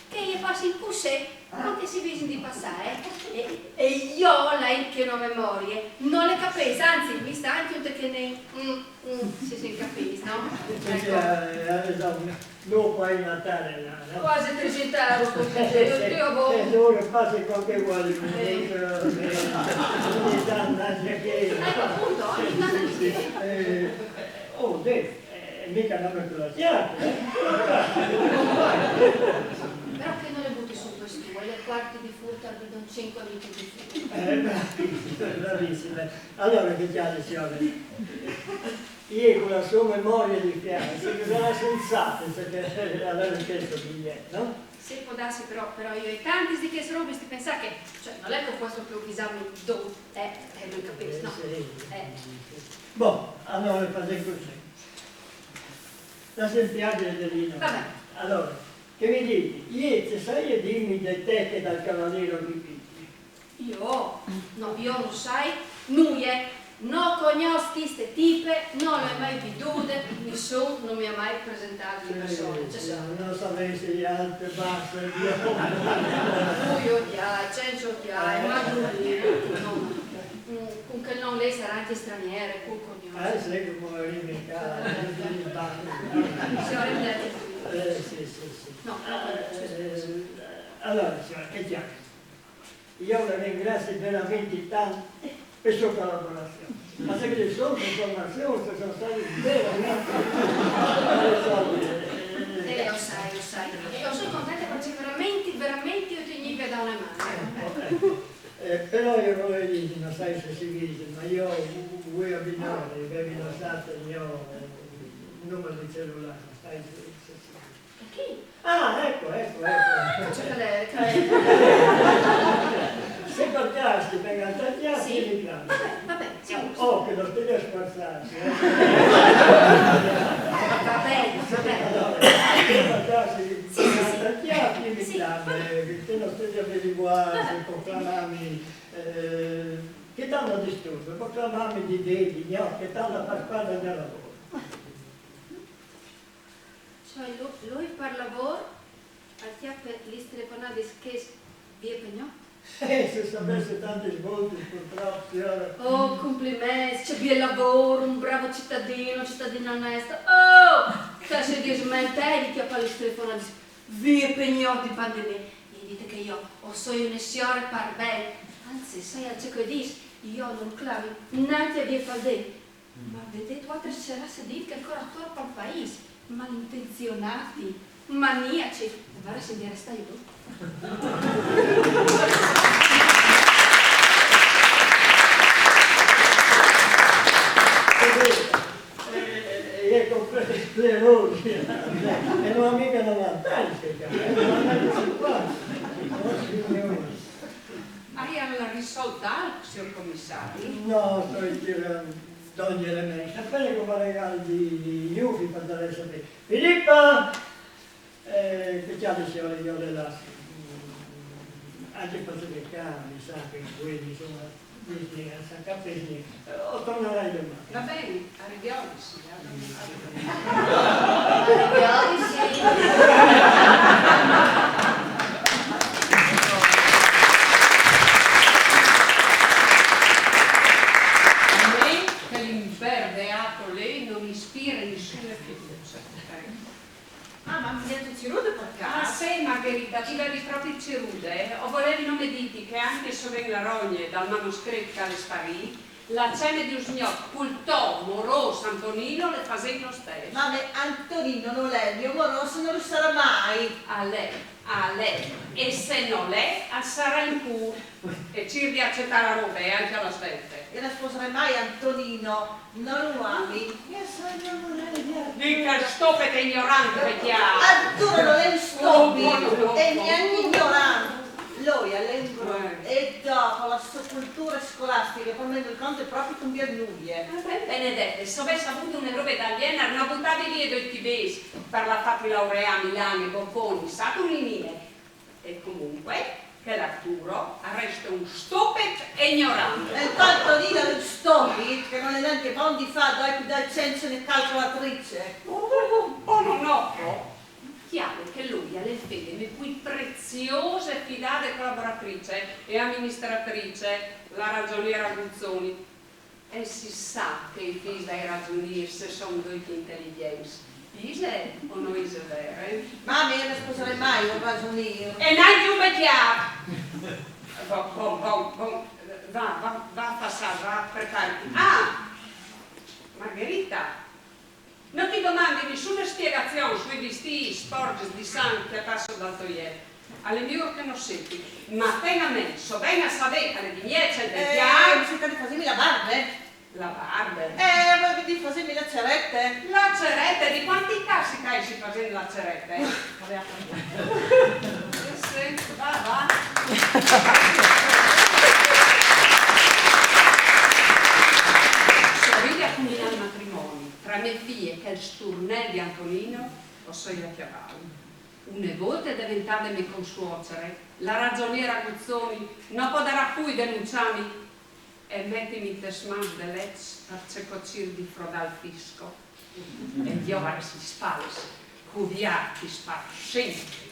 che i pasi cusì, anca se i visi de pasar, eh? E, e io, la int che no memorie, no le capis, anzi, mi sta anca un tochin, mm, mm, se se capis, no? Sì, sì, eh, eh, insoma, no, qua in Natale, no? Quasi tresento euro, cusì, eh, sì, io, io, boh. Eh, ora pasa qualche volta, eh, ogni tanto anca che... Eh, apunto, ogni tanto sì. Eh, oh, dai. Eh, mica no me placiate, eh? Però che no le buti su questo, le quarti de furto al bidon cinque litri de furto. Eh, bravissime. Alora, che ciamare, siore? Ier co la so memoria de fiare, se sarà sensata, se che, alora, questo bigliet, no? Se pol darsi, però, però io ho tantis de cheste robe de pensar che, cioè, no xe che poso proprio pisarme do, eh, eh, no capis, no? Eh, sì. Eh. Bon, alora fasem cusì. Lasem piarder, Adelina. Vabè. Alora, che mi disi, ier ce saia dirme de te che dal cavalier Pipinti? Io? No, io no sai nuie. No cognos cheste tipe, no le ho mai vidude, nisun no me ha mai presentà de persone, ce sa. No savesi, alte, basta, Dio. Cui odiar, sensa odiar, ma no, no. Mm, con quel nom lì sarà anca straniere, col cognome. Eh, sì, che poverino, caro. Signore, mi date qui. Eh, sì, sì, sì. No, no, no, scusa. Eh, allora, signora, che chiami? Io la ringrazio veramente tanto per sua collaborazione. Ma se che sono informazioni che sono state veramente... Eh, lo sai, lo sai. E io sono contenta perché veramente, veramente io ti invito da una mano. Ecco. Eh, però io volevo dire, non sai se si vede, ma io volevo abbinare, che avevi lasciato il mio numero di cellulare, sai se, se si vede. E chi? Ah, ecco, ecco, ecco. Ah, ecco ciò che l'è, ecco. Se per caso ti venga a tagliare, sì, vieni qua. Vabbè, vabbè, sì. Oh, che non stai a sforzarsi, eh. Va bene, va bene. Allora, se per caso ti venga a tagliare, vieni qua, eh, che te non stai a averiguare, se può clamarmi, eh, che tanto disturbo, può clamarmi di dì, di gnot, che tanto per fare il mio lavoro. Cioè, lu, lui par lavor al ciapa lis telefonadis che xe vie pe gnot? Eh, se savesi tantis voltis, purtrop, siora. Oh, compliments, ce biel lavor, un bravo citadino, citadina onesta. Oh, te se dismenteghi de ciapar lis telefonadis vie pe gnot de pandemia. E dite che io o soi une siore par ben. Anzi, saia ce che o dis, io no clami nanca vie pal dì. Ma vedè quante serasse de int che ancora ator pal pais, malintenzionati. Maniaci! Varda se mi resta io. E, e, e con queste sclerosi, e non ha mica novanta anni, sto qua. Oh, signore. Hai risolto alc, signor commissario? No, sto girando, togliere me. Sapete come regali di, di Yuki per dare sapere. Filippa! Eh, che chiami signore, io le lascio. Anche per cercare, sa che quelli, insomma, bisogna, sa, capisci, eh, o tornerai domani. Va bene, arrivederci. Arrivederci. A me che l'imperbeato lei non ispira nessuna fiducia. Ah, ma mi viene cirude per caso? Ah, sì, Margherita, ti vedi proprio cirude, eh? O volevi non me diti che anche se ven la rogne dal manoscritto che l'è sparì, la cena di usgnot cul to moros Antonino le fasem lo stesso. Ma me, Antonino non l'è il mio moroso, non lo sarà mai. A lei, a lei. E se non l'è, al sarà in cur. E cir di accettare la roba, eh, anche alla svelta. E la sposerei mai Antonino. Non lo ami? Io sono Mica sto che te ignorante, chiaro. Arturo non è un stupid, è un ignorante. Lui all'embro e dopo la sua cultura scolastica per me non conta proprio un bel nulla. Benedette, se avesse avuto una roba italiana, non buttavi via due tibesi per la fatti laureare a Milano e Bocconi, sa tu Nini? E comunque, che l'Arturo resta un stupid e ignorante. E tanto dire un stupid che non è neanche bon di fare due più due senza una calcolatrice. Oh, oh, oh, oh, no, no, oh. Chiaro che lui alle fede le più preziose fidate collaboratrice e amministratrice, la ragioniera Guzzoni. E si sa che i figli dai ragioniers son ducj intelligents. Ise o no ise vere? Ma mi no sposerei mai un ragionier. E neanche un becchiar! Bon, bon, bon, bon, va, va, va a passar, va a prepararti. Ah! Margherita! No ti domandi nissuna spiegazion sui vistij sporcs di sanc che a passo dal to jet. Al è miur che no seti, ma ten a ment, so ben a saver che al è di miez e di... Eh, chiar. Senti, fasimi la barbe. La barbe? Eh, volevi dir fasimi la cerete. La cerete? Di quanti casi che si fasem la cerete? Vabbè, a far. Eh, sì, va, va. Se rivi a cumbinar il matrimoni tra me fie e chel sturnel di Antonino, o soi a cjaval. Une volte deventade me consuocere, la ragioniera Guzzoni no podarà pui denunciarmi e metimi intes mans de leç parcè che o cir di frodar il fisco e gjovares lis spales, cuviartis par simpri.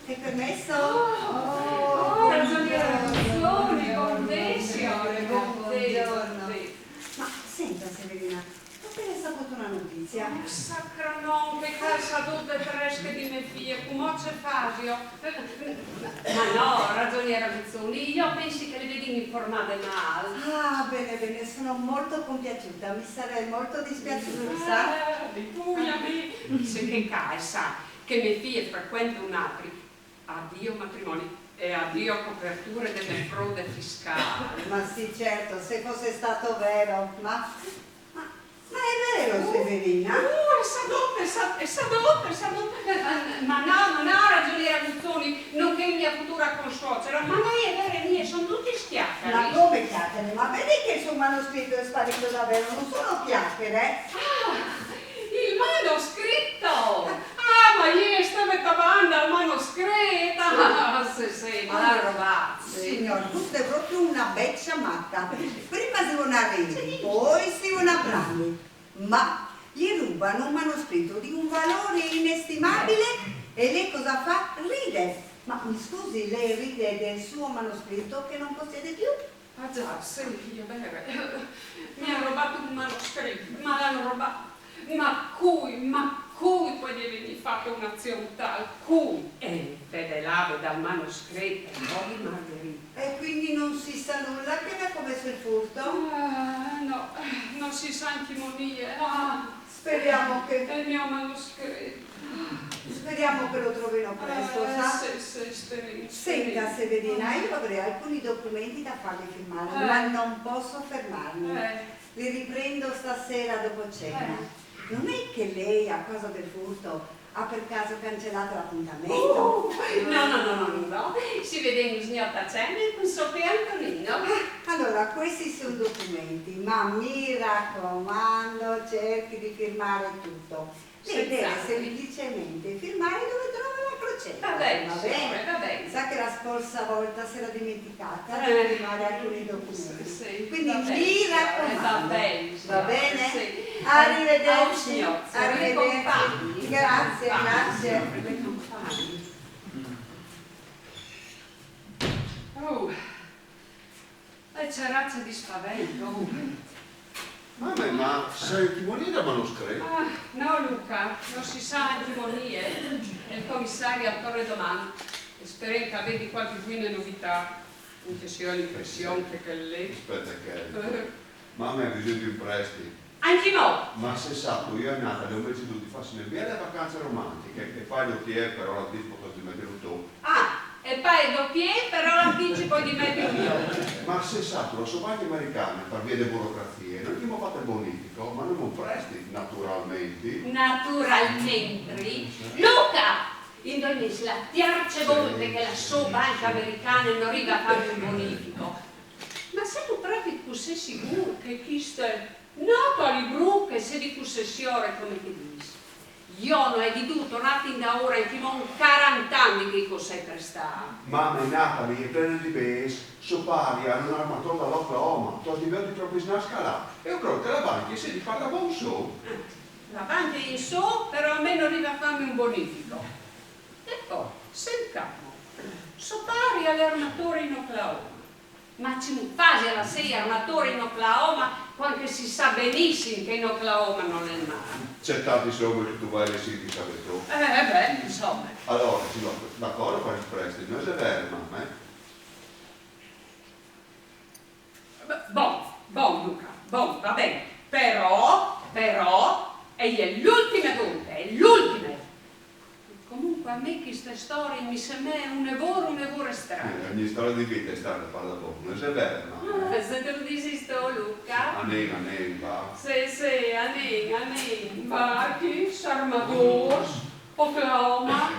È permesso? Oh, oh, ragioniera Guzzoni, bon dì, signore, bon dì, bon dì. Ma senta, Severina, ho appena saputo una notizia. Oh, sacranon, che calsa dut de tresche di me fie, cumò ce fasio? Ma no, ragioniera Guzzoni, jo pensi che le vedin informade mal. Ah, bene, bene, sono molto compiaciuta, mi sarei molto dispiaciuta, sa? Eh, di cui a me? Se che calsa, che me fie frequenta un altri. Addio matrimoni e addio coperture de me frode fiscale. Ma sì, certo, se fosse stato vero, ma, ma, ma è vero, Severina? Uh, e sa dut, e sa, e sa dut, e sa dut. Eh, eh, ma no, ma no, ragioniera Guzzoni, non che mia futura consuocera, ma no è vero, mie, son dutis chiacare. Ma come chiacare? Ma vedi che il suo manoscritto è sparito davvero, non sono chiacchiere, eh? Ah, il manoscritto! Ah, ma jê e steve tabant dal manoscrit! Ah, sì, sì, ma l'han robat, sì. Signor, questa è proprio una vecchia matta. Prima si vona ridi, poi si vona plani. Ma gli rubano un manoscritto di un valore inestimabile e lei cosa fa? Ride. Ma mi scusi, lei ride del suo manoscritto che non possiede più? Ah già, sì, è vero. Mi han robat un manoscrit, ma l'han robat. Ma cui, ma cui podie vegnir fata una azion tal? Cui? E fedelabe dal manoscrit, e poi Margherita. E quindi non si sa nulla che ne ha commesso il furto? Ah, no, non si sa anche Monie. Ah. Speriamo che... È il mio manoscritto. Speriamo che lo trovino presto, Eh, sa? Sì, sì, speriamo. Senta, Severina, io avrei alcuni documenti da farle firmare, Eh. ma non posso fermarmi. Eh. Li riprendo stasera dopo cena. Eh. Non è che lei, a causa del furto, ha per caso cancellato l'appuntamento? Uh, no, no, no, no, no. Ci vedemo sgnottacene con so Antonino. Allora, questi sono documenti, ma mi raccomando, cerchi di firmare tutto. Lei deve Senz'altro. Semplicemente firmare dove trova la crocetta. Va bene, Va signore, bene? Va bene. Sa che la scorsa volta si era dimenticata Eh. di firmare alcuni documenti. Sì, Quindi va bene, mi signore, raccomando. Va bene, Va bene? Sì. Arrivederci. Au signor, Arrivederci. Compagni. Grazie, Compagni. Grazie. Compagni. Oh, e c'è razza di spavento. Mamma, ma sei timorina, ma non scrivi? Ah, no, Luca, non si sa antimonie. Il commissario al corre domani. Spero che avete qualche buona novità. Anche se ho l'impressione che quelle... Aspetta che... Eh, Mamma, hai bisogno di un prestito. Anche no! Ma se sa, io e Natalie abbiamo deciso di farsi via le vacanze romantiche e poi dopo però la dispo così metti tutto. Ah, e poi dopo però l'anticipo di mettere io. Ma se sa, la sua banca americana, per via di burocrazie, non gli abbiamo fatto il bonifico, ma non un prestito, naturalmente. Naturalmente. Luca! In due mesi la terza volta che la sua banca americana non arriva a farmi un bonifico. Ma sei tu proprio così sicuro che questo è... No, Tony Brooke, se di così signore come ti dici. Io non ho veduto notte da ora in fino a un quaranta anni che cos'è per sta... Mamma, Natalie è piena di base, so pari ha un armatore dall'Oklahoma, tu ti vedi troppo in scala, e io credo che la banca si di fare da buon so. La banca in so, però a me non arriva a farmi un bonifico. E poi, se il capo, so pari all'armatore in Oklahoma. Ma ci mi fai la sei armatore in Oklahoma quando si sa benissimo che in Oklahoma non è il mare? C'è tanti soldi che tu vai a sentire, sapete tu. Eh, beh, insomma. Allora, signor, d'accordo per il prestito, non è vero, mamma, eh? Bon, bon, Luca, bon, va bene. Però, però, è l'ultima volta, è l'ultima. Comunque a me queste storie mi sembra un lavoro, un lavoro strano. Eh, ogni storia di vita è strana, parla poco, non è vero, mamma, eh? Eh, se te lo dici sto, Luca. Anem, anem, va. Sì, sì, anem, anem. Barchi, armadors, Oklahoma,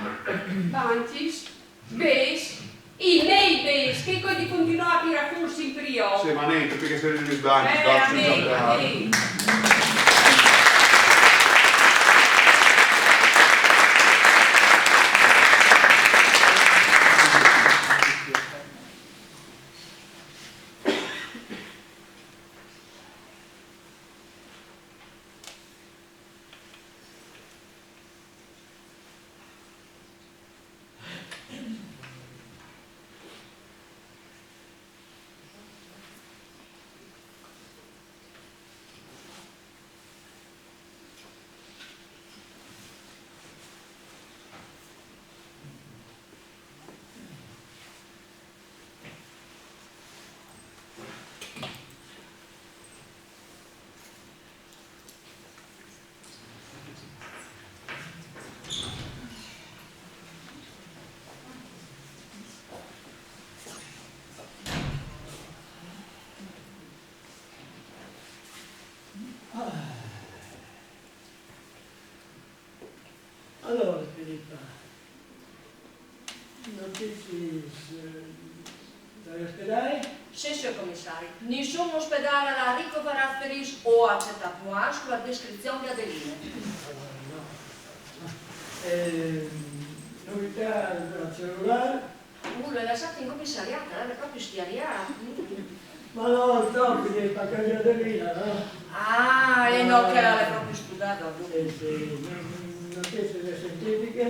banchis, bes, i miei bes, che quelli continuano a tirare fuori in priò. Sì, ma niente, perché se ne sbagli, Eh, sbagli, anem, sbagli. Anem. Allora, Filippa, notizie, eh, dall'ospedale? Sì, signor commissario. Nessun ospedale ha ricoverato feriti o accettato morti sulla descrizione di Adelina. Eh, novità dal cellulare? Uh, l'ha lasciato in commissariato, l'aveva proprio schiariato. Ma no, sto qui, per casa di Adelina, no? Ah, e no, che l'aveva proprio studiato. Eh, sì, notizie scientifiche.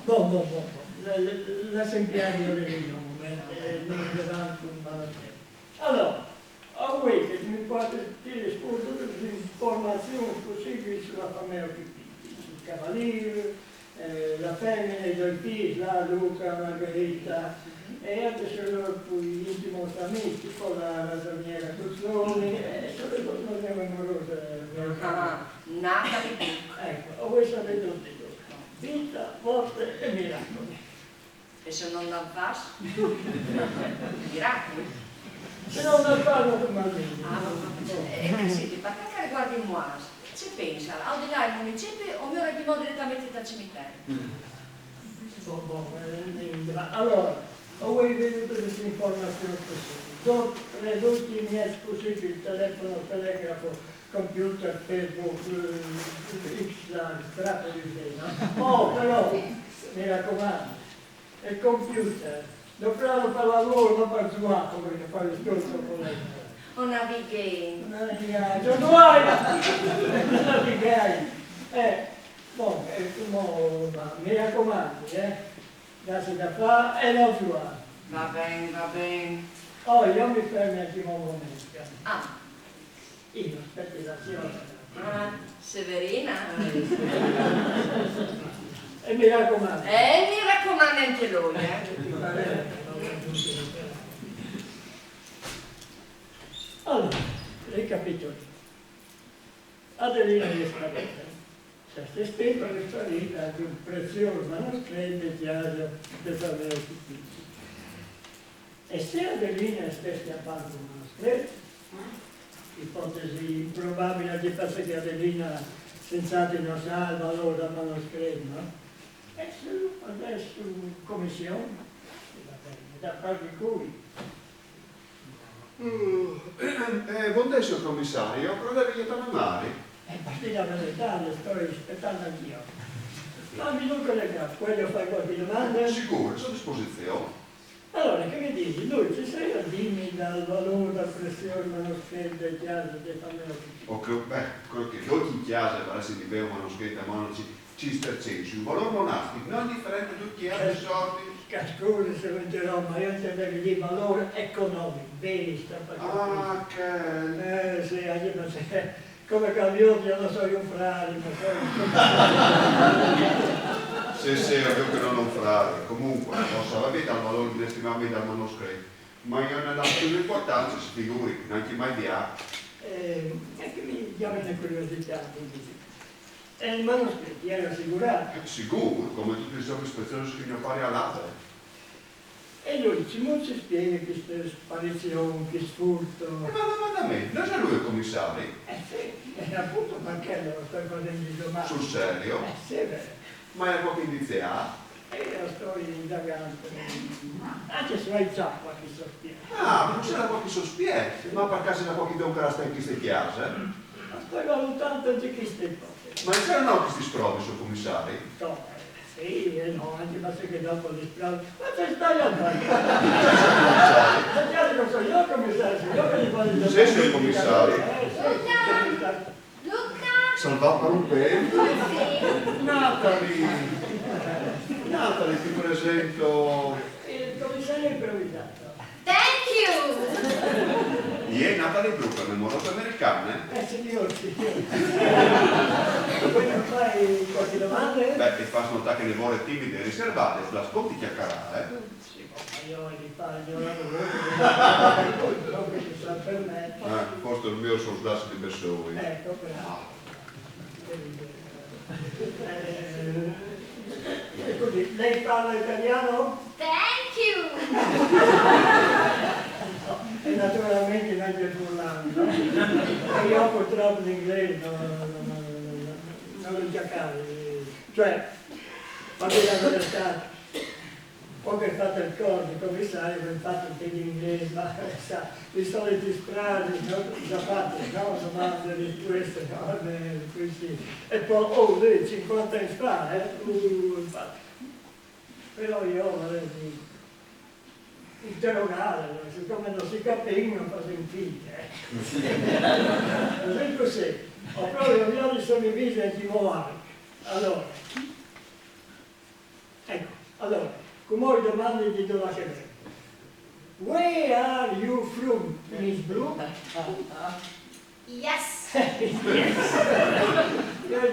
Bon, bon, bon, bon. La, la, la sentiamo in un momento, eh, non è davanti un barattino. Allora, a voi che mi fate dire, scusa, l'informazione così qui sulla famiglia Pipì, sul cavaliere, Eh, la femmina, i doi figli, là, Luca, Margherita, e anche se loro poi intimi amici, tipo la ragioniera Cuzzoni, e soprattutto la mia amorosa. Ah, Natalie Buc. Ecco, voi sapete tutti, Vita, morte e miracoli. E se non dan fas? Miracoli. Se non dan fas, non fa niente. Ah, no, no. Eh, eh, senti, per quel che riguarda i muars, ci pensa, al di là del municipi o mi ora di modo direttamente dal cimitero? Bon, bon, eh, niente, ma allora, ho avuto questa informazione così. Dopo, per l'ultimo è possibile il telefono, il telegrafo, computer, Facebook, eh, X, la strada di Zena. Oh, però, mi raccomando, il computer, dovrà fare lavoro, non per giocare, perché fa il discorso con lei. O navighei. Navigare, non vuoi? Navigare. Eh, bon, eh, mo, ma mi raccomando, eh. Dasi da fare e non giocare. Va ben, va ben. Oh, io mi fermo anche un momento. Ah, Io, aspetta, la signora. ah, Severina? E mi raccomando. Eh, mi raccomando anche lui, eh. Allora, ricapitoliamo. Adelina è sparita. Cioè, se è stata sparita di un prezioso manoscritto in chiesa del Palmero Pittini. E se Adelina è stata a parte un manoscritto, ipotesi improbabile, che pensa che Adelina senz'altro non sa il valore del manoscritto, no? E se adesso in commissione, va bene, da parte di cui? Mm, eh, buongiorno, signor commissario, però deve aiutare male. E per dire la verità, le sto aspettando anch'io. Ma mi dico, voglio fare qualche domanda? Sicuro, sono a disposizione. Allora, che mi dici? Lui ci sei a dirmi dal valore, dal prezioso manoscritto del chiaso del Palmero Pittini? O che, beh, quello che io in chiesa, per essere di bene un manoscritto a mano, ci, ci stercessi, un valore monastico, non differente da tutti gli altri soldi. Scusi se lo interrompo, ma io intendevo dire valore economico, vista, perché... Ah, che... Eh, sì, anche perché come cambiò, io non so, io frari, ma poi... Sì, sì, ovvio che non è un frare. Comunque, posso avere il valore inestimabile del manoscritto, ma io non ho più l'importanza, si figuri, neanche mai di A. Eh, e che mi chiama una curiosità, quindi. E il manoscritto era assicurato? Sicuro, come tutti i soldi preziosi che mio padre ha dato. E lui ci, non ci spiega questa sparizione, che sfurto. E ma domanda a me, non è lui il commissario? Eh sì, è appunto perché lo sto facendo domani. Sul serio? Eh sì, beh. Ma è qualche indizio? E io sto indagando. Anche se hai già qualche sospetto. Ah, non c'era qualche sospetto, ma per caso era qualche don che era in queste chiese? Ma sto valutando anche queste cose. Ma non c'erano questi sprovi, signor commissario? No, eh, sì, eh, no, anche perché dopo le strade. Ma c'è stai andando? Ma chiaro che sono io il commissario, sono io che gli voglio... Sì, signor commissario. Eh, sì, sì, sì. Luca! Salvato per un pelo. Sì. Natalie, Natalie, ti presento. Il commissario improvvisato. Thank you! Ieri Natalie Brooker, le morose americane. Eh, signor, signor. Vuoi fare qualche domanda? Beh, ti faccio notare che le more timide e riservate, la ascolti chiacchierare. Sì, ma io gli faccio la... Quello che ci sta per me. Eh, posto il mio soldati di persone. Ecco, bravo. Eh, scusi, lei parla italiano? Thank you! E naturalmente non c'è furlano, no? E io purtroppo l'inglese non, non, non, non lo giocavo. Cioè, va bene la verità. Poi che ho fatto il corso, come sai, ho fatto anche l'inglese, ma sa, i soliti strani, no? Già fatti, no? Domande, risposte, no? Eh, così. E poi, oh, lui, cinquanta anni fa, eh? Uh, infatti. Però io volevo interrogare, siccome non si capisce, non fa sentire. Così, così. Ho proprio, io mi sono visto di muovere. Allora, ecco, allora, come ho domande di dove che vengo. Where are you from, Miss Blue? Yes! Yes. Io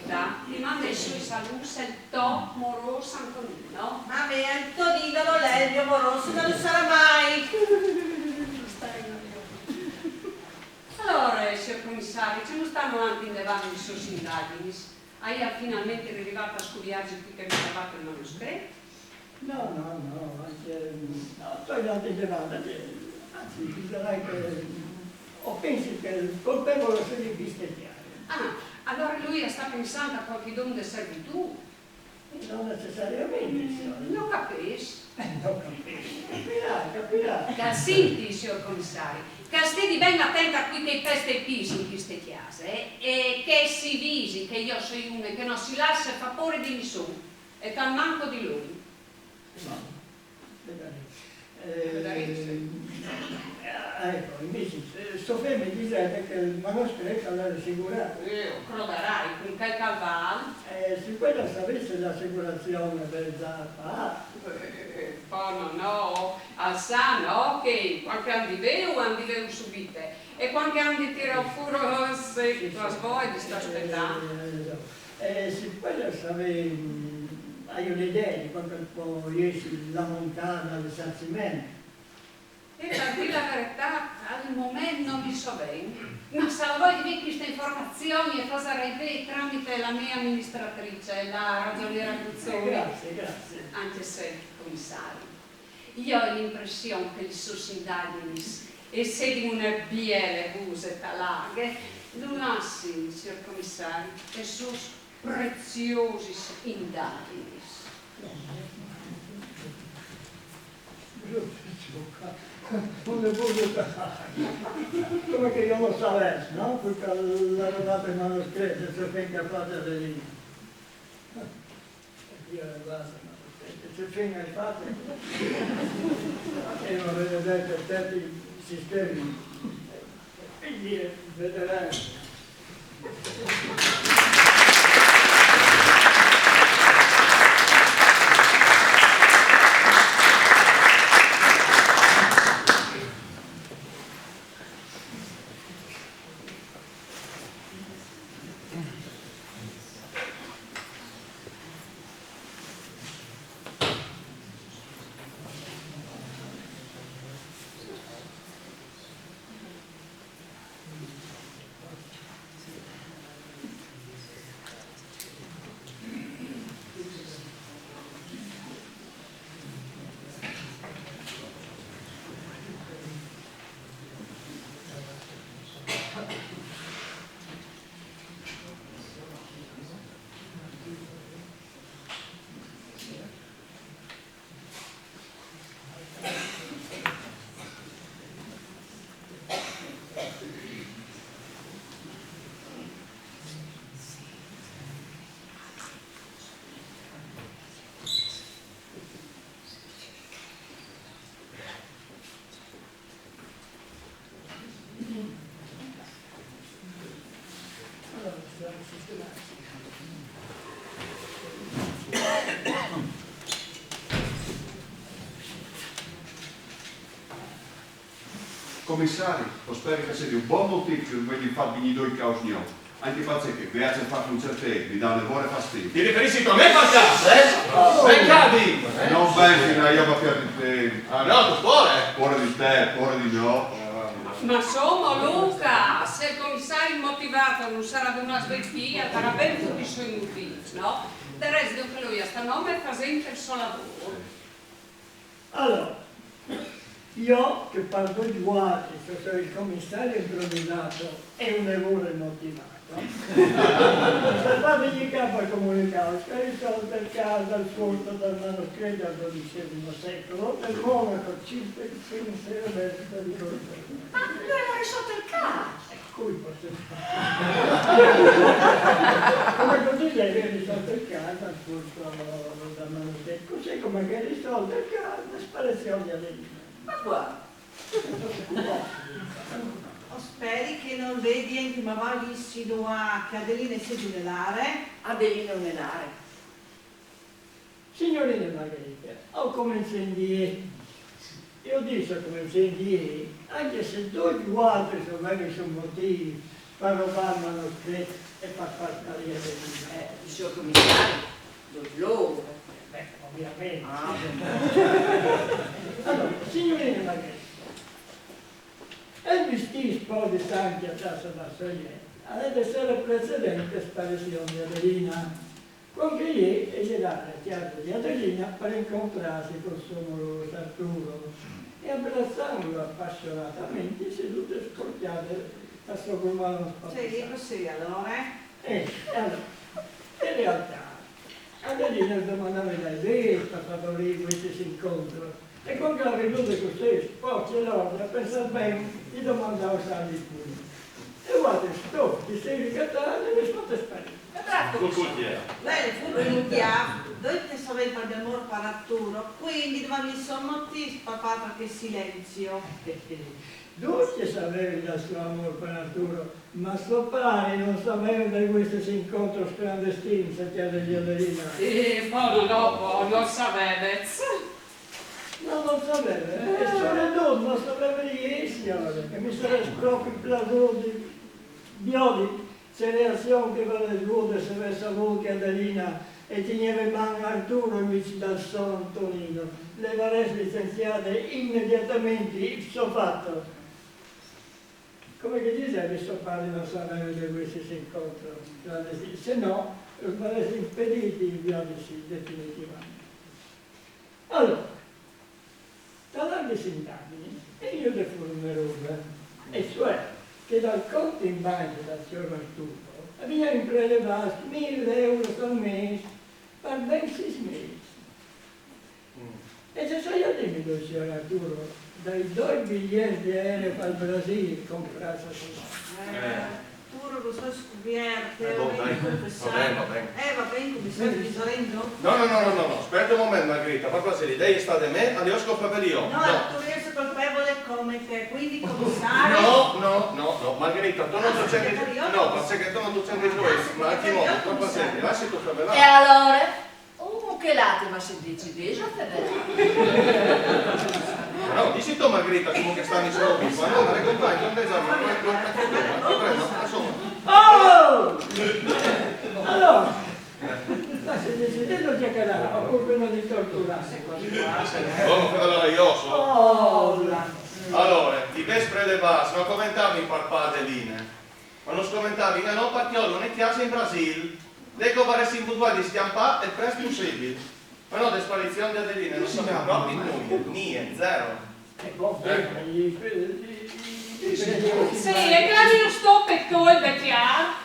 verità, ti m'ha messo in salute il to moroso Antonino. Ma a me Antonino non è il mio moroso, non lo sarà mai. Cemût stanno andant indevant lis sôs indagjinis? Aial finalmentri rivât a scuvierzi cui che vi à lavât il manuscrit? No, no, no, ancje, no, tu âs dât indevant, ancje, anzit, o disarès che o pensi che il colpevul al sedi cheste cjase. Ah, alore lui al sta pensant a cualchidun de servitût? No necessariamentri, siôr. No capìs. Eh, no capìs. Capirà, capirà. Che al sinti, siôr comissari, che al stedi ben atent a cui che i peste i pîts in cheste cjase, eh, e che si visi che jo o soi une che no si lasse fâ pôre di nissun, e tant mancul di lui. No. Vedrà. Eh, vedrà, sì. Eh, eco, invezit, eh, sto fî mi diseve che il manuscrit al jere sigurât. Eh, o crodarai, cun chel che al vâl. Eh, si puedial savê se la sigurazion e je za pât? Eh, po no, no, al sa, no, che cuant che a 'nd veu, a 'nd veu subite. E cuant che a 'nd tirâ fûr, sì, sì, sì, la svoie di stâ a spietâ. Eh, eh, eh, eh, si puedial savê, mm, aio une idee di cuant che al pues jessi la muntade dal risarciment? Eh, par dî la veretât, al moment no mi sovent, ma se o volês vê cheste informazion, e fasarès vê tramit la mê aministratrice, la ragioniere Guzzoni. Grazie, grazie. Ancje se, comissari, jo o ai la impression che lis sôs indagjinis e sedin une biele buse talaghe, no lassin, siôr comissari, lis sôs preziosis indagjinis. Come che jo no savès, no? Parcè che al jere dât il manuscrit, se fin che al fâs Adelina. Io, guarda, ma se fin che al fâs, e no vês dât certi sistemi. Quindi, eh, vedrà. Comissari, o speri che al sedi un bon motîf che us vegnin fat vignî doi caus gnûfs. Ancje parcè che viazi a fâ conciertei mi da une vore fastidi. Ti riferissis a me par câs, eh? Ben, Cadi! No ben fin a jo, ma pierdìn timp. Ah, no, tu pôre. Pôre di te, pôre di nô. Ma insome, Luca, se il comissari motivât nol sarà donât vê chi, al varà ben ducj i siei motîfs, no? Dal rest, duncje, lui al sta nome fasint il so lavôr. Alore, jo che par ducj vualtris o soi il comissari improvisât e une vore motivât, se fâs vignî ca par comunicâus che al è risolt il câs dal fûr dal manuscrit dal dodisessim secul, dal monaco cincjecentu di Cortona. Ma no al è risolt il câs? Cui puedio fâ? Come che o disevi, al è risolt il câs dal fûr dal manuscrit, cussì come che al è risolt il câs de sparizion di Adelina. Ma cuant? O speri che nol vedi ancjemò di insinuâ che Adelina e sedi une lare. Adelina une lare. Signorine Margarite, o comencìn di jê. Jo o dîs o comencìn di jê, ancje se ducj vualtris o vevis un motîf par robâ il manuscrit e par fâ sparî Adelina. Eh, siôr comissari, ducj lôr. Eh, ben, ovviamente. Ah, ben. Alore, signorine Margarite, il vistît podis ancje a tassa da soie, Al è de sere precedente sparizion di Adelina. Cuant che jê e je lade a cjase di Adelina par incontrâsi cul so morôs Arturo e, abraçantlu apassionadementri, si sute sporcjade la sô gomade. Sì, cussì alore. Eh, e alore, in realtât, Adelina si domandave dai vês par favorî cuestis incontris. E cuant che al à viodût cussì, po, ce lorde, al à pensât ben di domandâus a lui pûr. E vualtris, stofs di sês ricatâts, lu vês fat sparî. E brâf. Cul cûl, eh. Bene, fûr un diâf, doi che savevin il mê amôr par Arturo, cuindi no vevin nissun motîf par fâ chel silenzi. Ducj a savevin dal so amôr par Arturo, ma so pari nol saveve di cuestis incontris clandestins a cjase di Adelina. Eh, po no, no, po, nol saveve. No, nol saveve. E soredut nol saveve jê, siore, che mi sarès propit plasût di viodi ce reazion che al varès vût se al ves savût che Adelina e tigneve in man Arturo invezit dal so Antonino. Le varès licenziade imediatamentri ipso facto. Come che o disevi, so pari nol saveve di cuestis incontris, se no, al varès impedît di viodisi definitivamente. Alore, tra larghis indagjinis, e je jute fûr une robe, e cioè che dal cont in bancje dal siôr Arturo al vignivin prelevâts mil euros al mês par ben sîs mês. Mm. E ce saial dîmi, siôr Arturo, dai doi biliets di aerei pal Brasîl comprâts a... Eh. Arturo, lu soi al scubierto. Eh, bon, dai. Va ben, va ben. Eh, va ben, cumissari, Visorendo. No, no, no, no, no, no. Spiete un moment, Margherita, par plasê, la idee e je stade mê, alore jo o scopre jo. No, Arturo, jo o soi colpevole come te, cuindi, cumissari. No, no, no, no, Margherita, tu no tu centris, no, parcè che tu no tu centris nuie, ma anche mo, par plasê, lassimi fevelâ. E alore? Oh, che lastim, ma se decidêso a fevelâ. No, dîs tu, Margherita, come che a stan lis robis, ma no, ma compagn, no, insome, ma, ma, ma, insome. Oh! Alore, ma se decidêso a cjalâ, o cumò no di torturâsi cuasi cuasi. Bon, però jo o soi. Oh, là. Alore, i vês prelevâts no a coventavin par pâ Adeline. Ma nus coventavin, eh, no, par cjolui une cjase in Brasîl, dulà che o varessin vût voie di scjampâ il prest pussibil. Ma no, de sparizion di Adeline no savevin propit nuie, nie, zero. Eh, bon, eh, i, i, i, i, i, i, sì, e che al è un stop e col becjâr.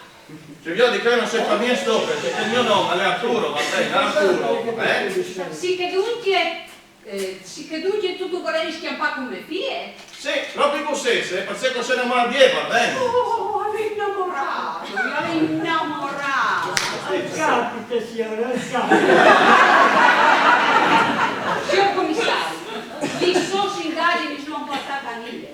Cioè, jo o dîs che no si fâs mie stop, parcè che il gno non al è Arturo, va ben, Arturo, eh? Sì che duncje Eh, sì che duncje tu tu volevis scjampâ cun mê fie? Sì, propit cussì, sì, parcè che o soi inamorât di jê, va ben. Oh, al è inamorât, al è inamorât. Al capite, siore, al capite. Siôr cumissari, lis sôs indagjinis no àn puartât a nuie.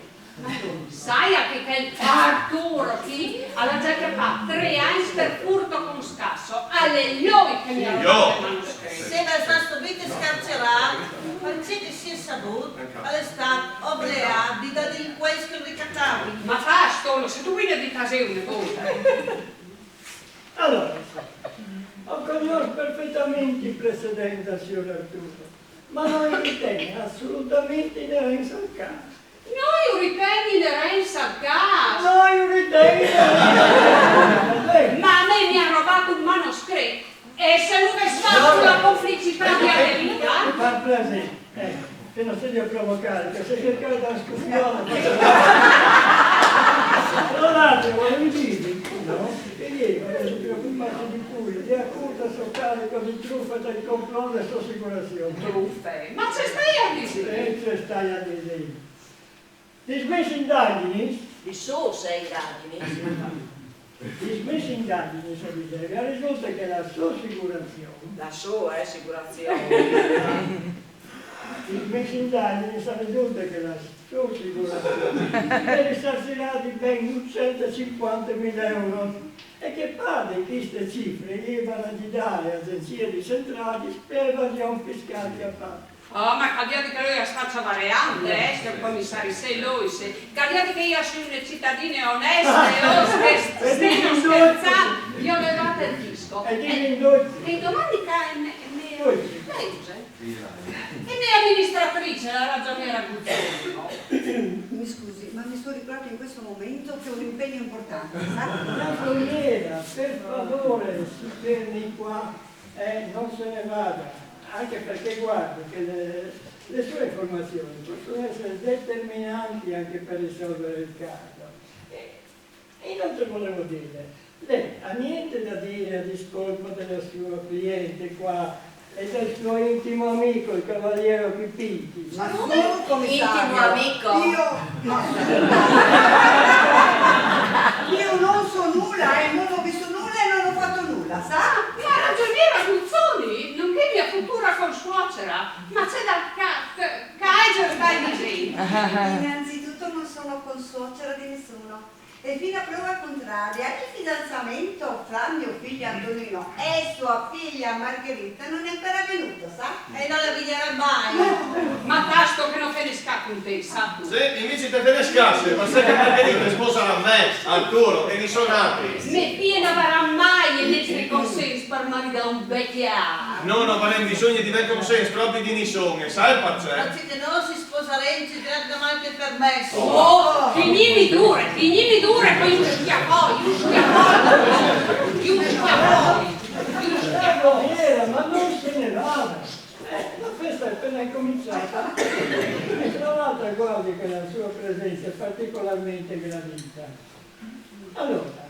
Saie che chel Arturo chi al à za cjapât trê agns par furto cun scasso, al è lui che mi à robât il manuscrit. Sì, ma al sarà subit scarcerât, parcè che si è savût, al è stât obleât di delincuents che lu ricatavin. Ma va, Stolo, se tu vegnis di tasê une volte. Alore, o cognòs perfetamentri il precedent dal siôr Arturo, ma no ju riten assolutamentri inerents al câs. No ju riten inerents al câs? No ju riten inerents al câs. Ma a me mi àn robât un manuscrit, e se lu vês fat cun la complicitât di Adelina? Par plasê, eh, che no sedi a provocâ, che o soi circât di dâ une scufiade. Tra l'altro, volevi dî, no? Che jê al si preocupàs di plui, di acûs dal so caric di trufe nei confronts de sô assicurazion. Trufe? Ma ce staie a dî? Eh, ce staie a dî? Lis mês indagjinis. Lis sôs, eh, indagjinis. Lis mês indagjinis, o disevi, al risulte che la sô assicurazion. La sô, eh, assicurazion. Lis mês indagjinis al risulte che la sô assicurazion e risarcirà di ben cent e cincuante mil euros. E che pâr di cheste cifre e van a gjudâ la Agenzia di Centralis pe evasion fiscâl che e à fat. Oh, ma al viôt che lui al sta cjavareant, eh, siôr cumissari, sì, lui, sì. Al viôt che jo o soi une citadine oneste, oh, che stemo scherzant, jo le vado al fisco. E dimmi, eh, e domandi ca e me, e me, e me aministratrice, la ragioniera Guzzoni. Mi scusi, ma mi Sono proprio in questo momento che ho un impegno importante, sa? Signora, per favore, si fermi qua, eh, non se ne vada, anche perché guardi che le, le sue informazioni possono essere determinanti anche per risolvere il caso. E, e inoltre volevo dire, lei ha niente da dire a discolpo della sua cliente qua e del suo intimo amico, il cavaliere Pipiti? Ma solo, commissario. Intimo amico. Io, ma io non so nulla, eh, non ho visto nulla e non ho fatto nulla, sa? La ragioniera Guzzoni, nonché mia futura consuocera, ma c'è da ca- ca- caeger dai disegni. Innanzitutto non sono consuocera di nessuno. E fino a prova contraria, il fidanzamento fra mio figlio Antonino e sua figlia Margherita non è ancora avvenuto, sa? E non avvignerà mai. Ma tasto che non te ne scappi un te, sa tu. Se invece te te ne scassi, ma sai che Margherita sposerà me, Arturo e i so nati. Me fie non avarà mai il nostro consenso per maridare un vecchiaro. No, no, ma non bisogna di aver consenso, proprio di nisone, sai perché? Anzi che non si sposerà, non ci daranno mai il permesso. Oh, finimi dure, finimi dure con gli schiaffoni, gli schiaffoni, gli schiaffoni. Cavaliere, ma non se ne vada. Eh, la festa è appena incominciata. E tra l'altro guardi che la sua presenza è particolarmente gradita. Allora,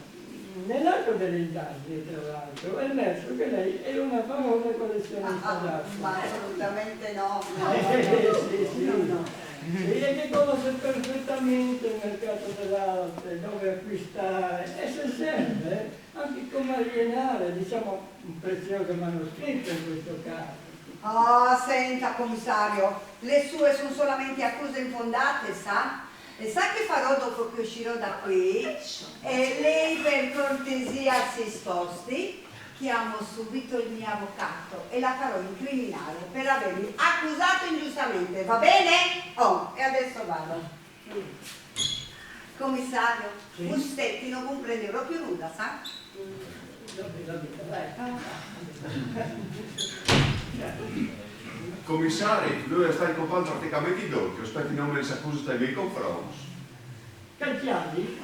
nell'arco delle indagini, tra l'altro, è emerso che lei è una famosa collezionista Ah, d'arte. ma assolutamente no. Eh, sì, sì, sì. E che conosce perfettamente il mercato dell'arte, dove acquistare, e se serve, anche come alienare, diciamo, un prezioso manoscritto in questo caso. Ah, senta, commissario, le sue sono solamente accuse infondate, sa? E sa che farò dopo che uscirò da qui? E lei per cortesia si sposti, chiamo subito il mio avvocato e la farò incriminare per avermi accusato ingiustamente, va bene? Oh, e adesso vado. Commissario, Sì? Gustetti non comprende proprio nulla, sa? L'ho capito, dai. Comissari, lui sta in compagno praticamente di tutti, aspetti non me ne s'accusa dai miei confronti. Calciani,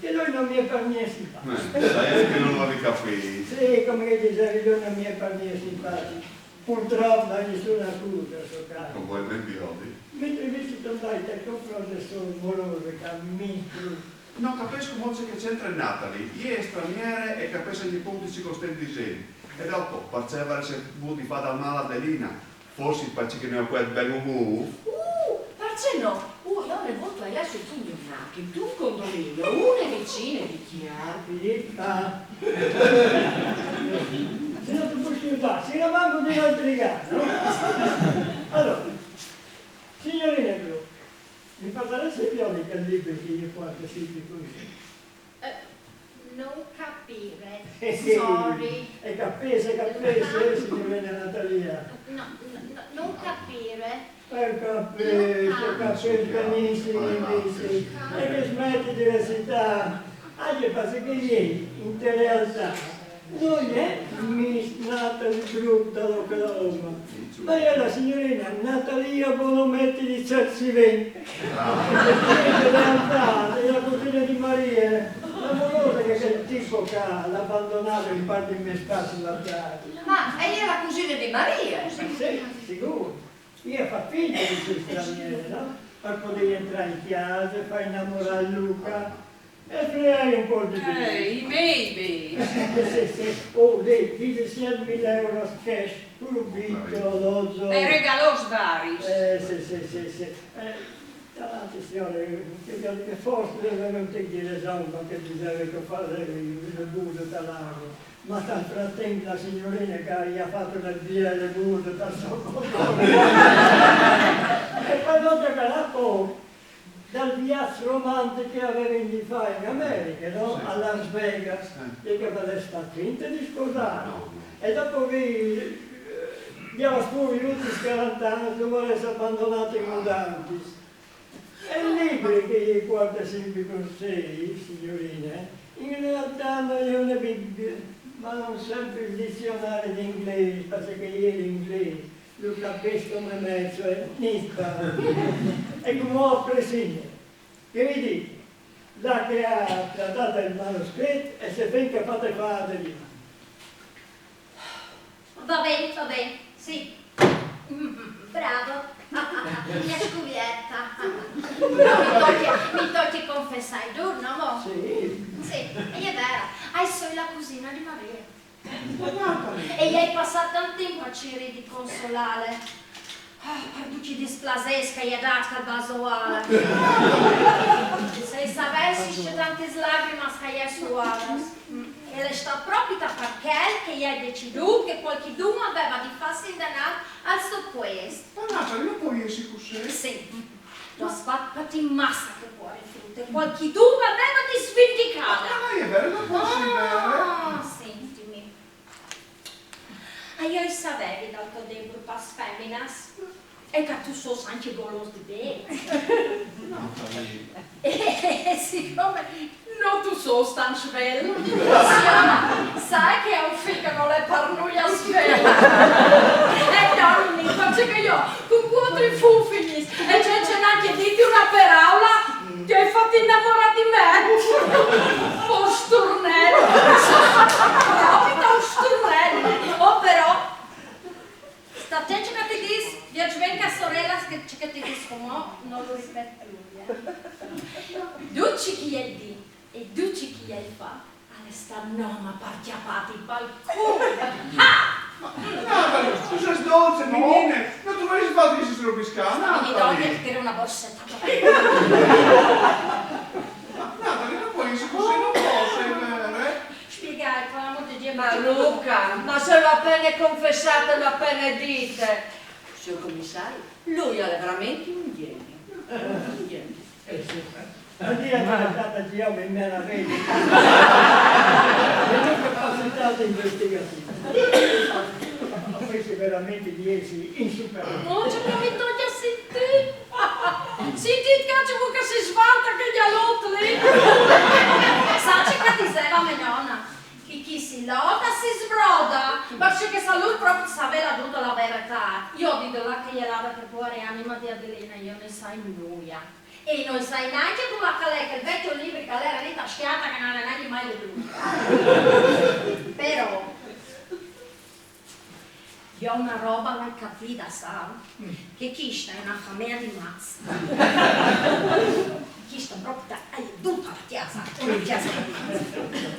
che lui non mi è per niente simpatico. Eh, sai che non l'avevi capito. Sì, come che dicevi, lui non mi è per niente simpatico. Purtroppo non ha nessuna accusa, sto caso. Non vuoi ben piodi? Mentre invece tu dai te confronto sul moroso che mi... Non capisco molto che c'entra Natalie. Lei è straniera e capisce ogni punto di ciò che sto dicendo. E dopo, perché avresti avuto di fare dal male a Adelina? Forse perché non è quel ben umore? Uh, perché no? Uh, io ne voto a sul pugno che tu un condominio, una decina di chiari. Filippa! Se non ti puoi scusare, si la manco di l'altri cani, no? Allora, signorina Blu, mi parleresti più di quel libro che io porto sempre così? Eh, non capire. Eh, sì. Sorry. E capisse, capisse, eh, signorina Natalia. No, no, no, non capire. Eh, capisse, capisse benissimo, benissimo. E che smetti di recitare. Anche perché ieri, in realtà, non è Miss Natalie Blu dall'Oklahoma, ma è la signorina Natalia Bonometti di Cercivento. In realtà, è la cugina di Maria, la morosa che quel tipo che l'ha abbandonato in parte in me spazi l'altare. Ma è la cugina di Maria? Sì, sicuro. Io fa finta di essere straniera, no? Per poter entrare in casa, far innamorare Luca e fregare un po' di più. Eh, i miei bei. Sì, sì. Oh, lei, diciassette mila euro cash, pure un vitto, l'oso. E regalò svari. Eh, sì, sì, sì, sì. Eh, tanti signore, che, che forse non ti dire, insomma, che bisogna che fare il buio dall'aria. Ma nel frattempo la signorina che aveva fatto una via del mondo da sotto. E poi dopo che la po dal viaggio romantico che avevano di fare in America, no? A Las Vegas, e che per sta finta di sposare. E dopo che gli ha sconosciuti scarantando, vuole essere abbandonato in mudanti. E il libro che io porto sempre con sé, signorina, in realtà non è una Bibbia, ma è un semplice dizionario d'inglese, perché io l'inglese lo capisco come mezzo e niente. E come ho presente, Che vedi? Là che ha piantà il manuscrit e se ven che fate fa Adelina. Va ben, va ben, sì. Mm, bravo. Mia scuvietta. No, mi tocchi, mi tocchi confessà, è duro, no? Sì. Sì, e è vero. Hai solo la cusina di Maria. E i ai passà tant temp a cirî di consolâle. Ah, par ducj i displasêrs che i ai dât al basoâl. Se i savessis ce tantis lagrimas che i ai suadas. Mm. E al è stât propit par chel che i ai decidût che cualchidun al veva di fâsi indenant al so puest. Ma Natale, no pues jessi cussì. Sì. Tu âs fat patî massa chê puare fute. Cualchidun al veva di svindicâle. Ma no je vêr, no pues jessi vêr. Ah, sintimi. Ah, jo i savevi dal to debur pes feminas. E che tu sês ancje golôs di bêçs. Natale. E sicome no tu sês tant svelt, sai che a un fi che nol è par nuie svelt. E no, Nico, ce che jo, cun cuatri fufinis e cence nancje dîti une peraule, ti ai fat inamorâ di me. Po sturnet. Propit un sturnet. Oh, però, sta atent ce che ti dîs, viôt ben che a sorele, ce che ti dîs cumò, no lu ripet plui, eh. Dut ce che i ai dit e dut ce che i ai fat al è stât noma par cjapâti pal cûl. Ah! Ma Natale, tu sês dolce, minine, no tu vês fat che si strobiscâ, Natale. Mi doi che ti tiri une borsete. Ma Natale, no pues jessi cussì, no pues jessi vêr. Spiegâi, par l'amôr di Diu. Ma Luca, ma se lu à apene confessât, lu à apene dit. Siôr comissari, lui al è verementri un gjeni. Un gjeni. Eh sì. Adelina è diventade zia, mi meravejo. Le mê capacitât investigative. Ma questo è veramente di essere insuperabile. No, ce che mi tocje sintî. Sintît ca ce che si svanta chel gjalot li. Sâstu ce che diseva me nona? Che chi si lota si sbroda, parcè che se lui propit al saveva dute la veretât. Jo di là che e je lade chê puare anime di Adelina, jo no sai nuie. E no sai nancje dulà che al è chel vecjo libri che al jere li te scjate che nol ai nancje mai ledût. Però, jo une robe le ai capide, sâstu? Che cheste e je une famee di mats. Cheste propit e je dute la cjase, une cjase di mats.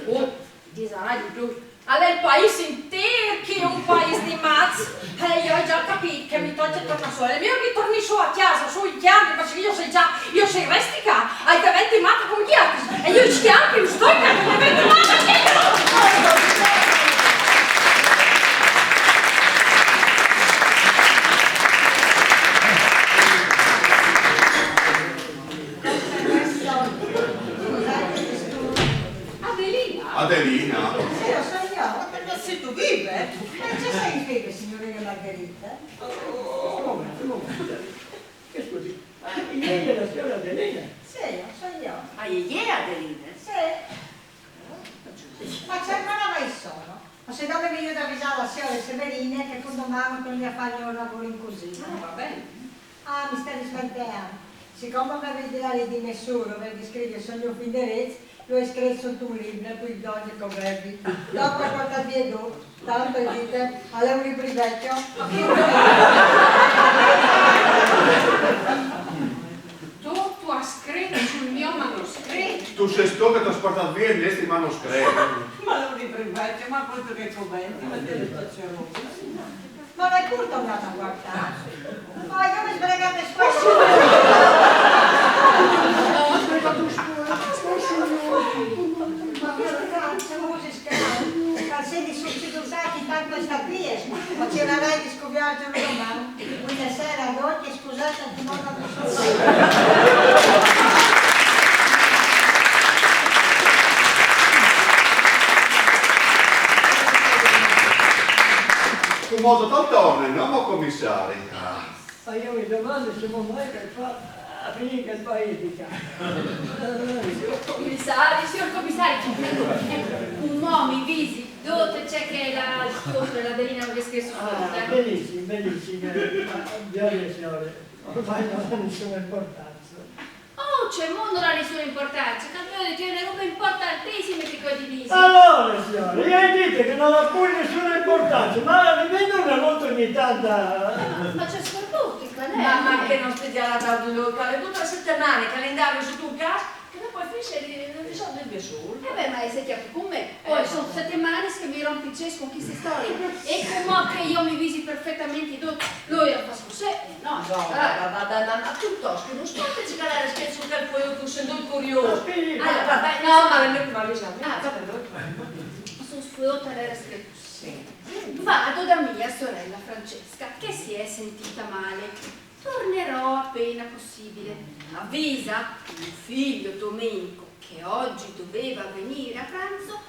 Oh, disarai di plui. Al è il paîs intîr che al è un paîs di mats. Eh, jo o ai za capît che mi tocje tornâ sù. Al è miôr che o torni sù a cjase, sù in cjambi, parcè che jo o sai za, jo se o resti ca, o deventi mate come chês altris. E jo o scjampi, o stoi ca, o deventi mate, che jo! Adelina? Adelina? Sì, o soi jo. Ma sêstu vive? Eh, ce sêstu vive, signorine Margherite? Come? Come? Che scusi? Ma lei è la signora Adelina? Sì, o soi jo. Ah, e je Adelina? Sì. Ma ce, ma no, ma jo o soi. O soi dome vignût a avisâ la siore Severine che cun doman o torni a fâ il gno lavôr in cusine. Ah, va ben. Ah, mi stavi smenteant. Sicome o vevi il diari di Messur, o vevi di scrivi il so gnûf indirîs, lu ai scrit sot un libre, cui dongje che o vevi. Dopo o ai puartât vie dut, tant o ai dite, al è un libri vecjo. Tu, tu âs scrit sul gno manuscrit. Tu sês tu che tu âs puartât vie il nestri manuscrit. Ma lu libri vecjo, ma cuant che al covente, ma ti âs dite robe. Ma lu ai pûr tornât a vuardâ. Ma jo mi sbraghi spes. Ma scusi, scusi, al sedi sucedût tant in chestis dôs, ma o cirarai di scuviarzilu doman. Cuindi sere, adore, scusait, ti mando. Cumò dut al torne, no, mo comissari? Ah. Ma jo mi domandi se o mai che fâ a finî in chel paîs di ca. Siôr comissari, siôr comissari, cumò mi visi dut ce che la, la Adelina mi à scrit sot, Ah, eh. benissim, benissim. Eh, ma, siore, ormai no à nissune impuartance. Oh, ce mondo non ha nessuna importanza, capito? Che è una roba importantissima che condivisi. Allora, signore, io dico che non ha poi nessuna importanza, ma mi vedo una volta ogni tanto. Ma, ma c'è scorbutica, lei? Ma, ma che non stia a dare due locale, tutte le settimane calendario su un caso, che non puoi finire di, di soldi il mio solo. Eh beh, ma se chiappi con me, poi sono settimane che mi rompi il cesso con queste storie. E come che io mi visi perfettamente tutto, lui ha fatto così, eh, no, no, guarda, guarda, ma, ma piuttosto, non state a giocare a scherzo che poi io sono curioso. Ah, vabbè, no, ma non mi avvisa. Ah, vabbè. Sono sfuota, era scritto. Sì. Vado da mia sorella Francesca, che si è sentita male. Tornerò appena possibile. Avvisa il figlio Domenico, che oggi doveva venire a pranzo,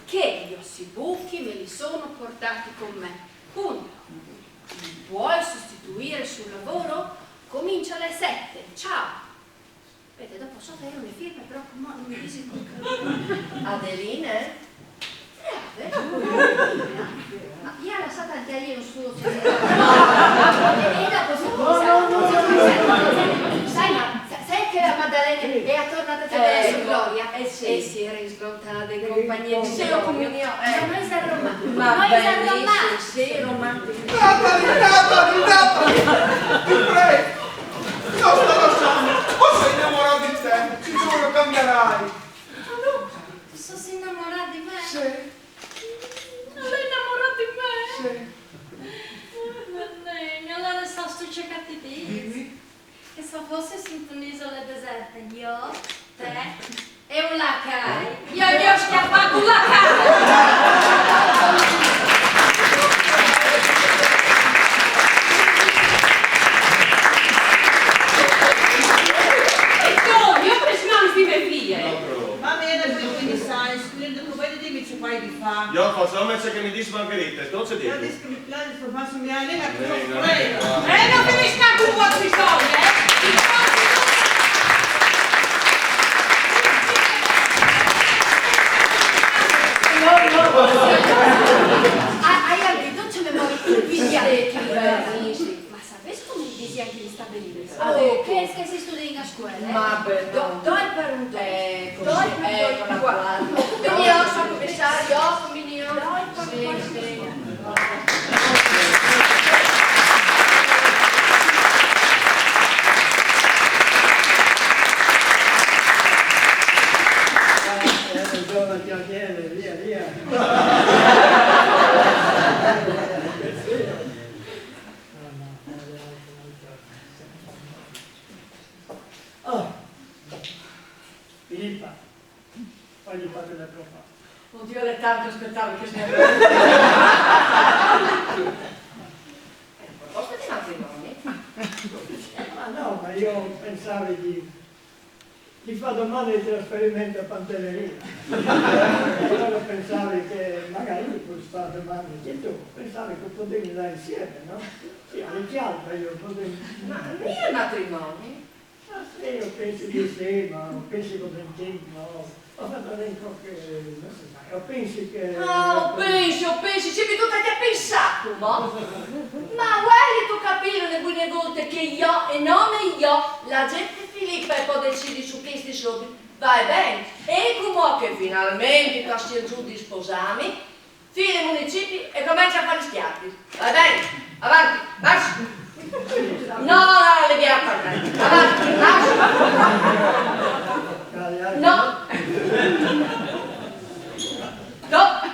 che gli ossibuchi me li sono portati con me. Punto. Mi puoi sostituire sul lavoro? Comincia alle sette. Ciao. Aspetta, dopo so che io mi firmo, però come non mi dici con Adeline? Brava, no? Ma io la so tanti anni, io non sono. E dopo so cosa. Sai, ma sa- sai che la Maddalena è tornata a vedere su Gloria? Eh, sì. E si era in sgronta dei compagni di Sì, ho Gloria. Comunque, eh. Ma noi siamo romani. Ma noi siamo romani. Sì, romantico. Natalie, Natalie, Natalie, ti prego. Io sto lasciando. O sei innamorato di te, sicuro cambierai. Ma Luca, tu sei innamorato di me? Sì. Ma sei innamorato di me? Sì. Mamma mia, allora sta stucciacattivismo. Dimmi. Che se fosse su un'isola deserta, io, te e un lacai, io gli ho schiappato un lacai! E tu, io ho preso male di mia figlia, eh! Va bene, poi quindi sai, scrivendo tu, vedi, dimmi ciò che hai di fare. Io faccio come che mi dice Margherita, sto zitto. Guarda, che mi piace, sto passo mi ha negato. Eh, non finisca con qualche storia, eh? Ai, ai, ai, tu ce me vuoi invidiare. Sì, sì. Ma sapessi come mi dici anche gli stabili? Oh, che, che si studia in scuola, eh? Ma per Do, due per un due. Ecco, due per un due, ecco qua. Quindi io sono commissario, io sono mini-, io sono sì, sì. Oh, Filippa, voglio fare la prova. Oddio, è tanto aspettare che sia. Posso dire anche i nomi? Ma no, ma io pensavo di, di fare domani il trasferimento a Pantelleria. E allora pensavi che magari mi posso fare domani, che tu pensavi che potevi andare insieme, no? Sì, alle chiappe io potevo. Ma mio il matrimonio? Ah, sì, io penso di sì, ma non penso così in tempo, no? Ho fatto dentro che, non si sa, io penso che Ah, ho penso, ho penso, ci mi tocca che pensare, ma. Ma vuoi tu capire le buone volte che io, e non io, la gente Filippa e poi decidi su questi soldi. Va bene, e come che finalmente cassi giù di sposarmi, fine municipi e comincia a fare gli schiaffi. Va bene? Avanti, marcia. No, no, no, le via a parlare. Avanti, marcia. No. No.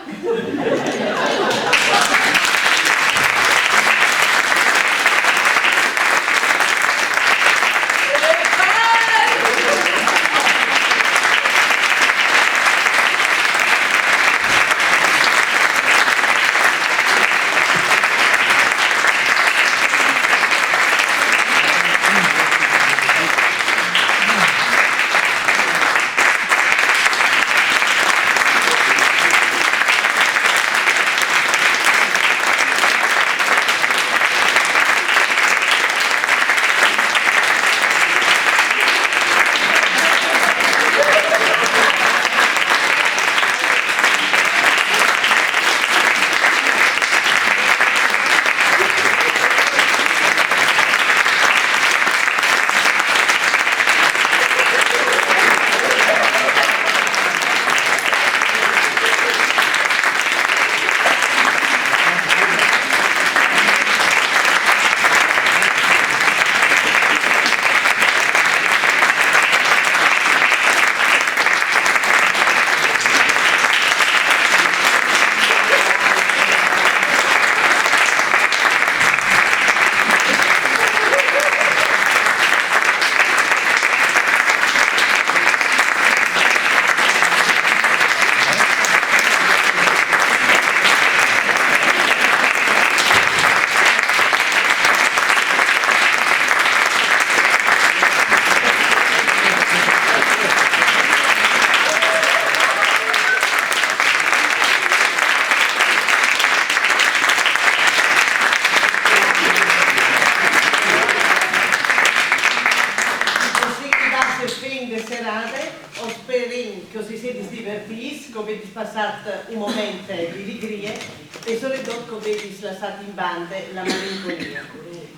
Che us sedis divertîts, che o vedis passât un moment di ligrie e soredut che o vedis lassât in bande la malinconie.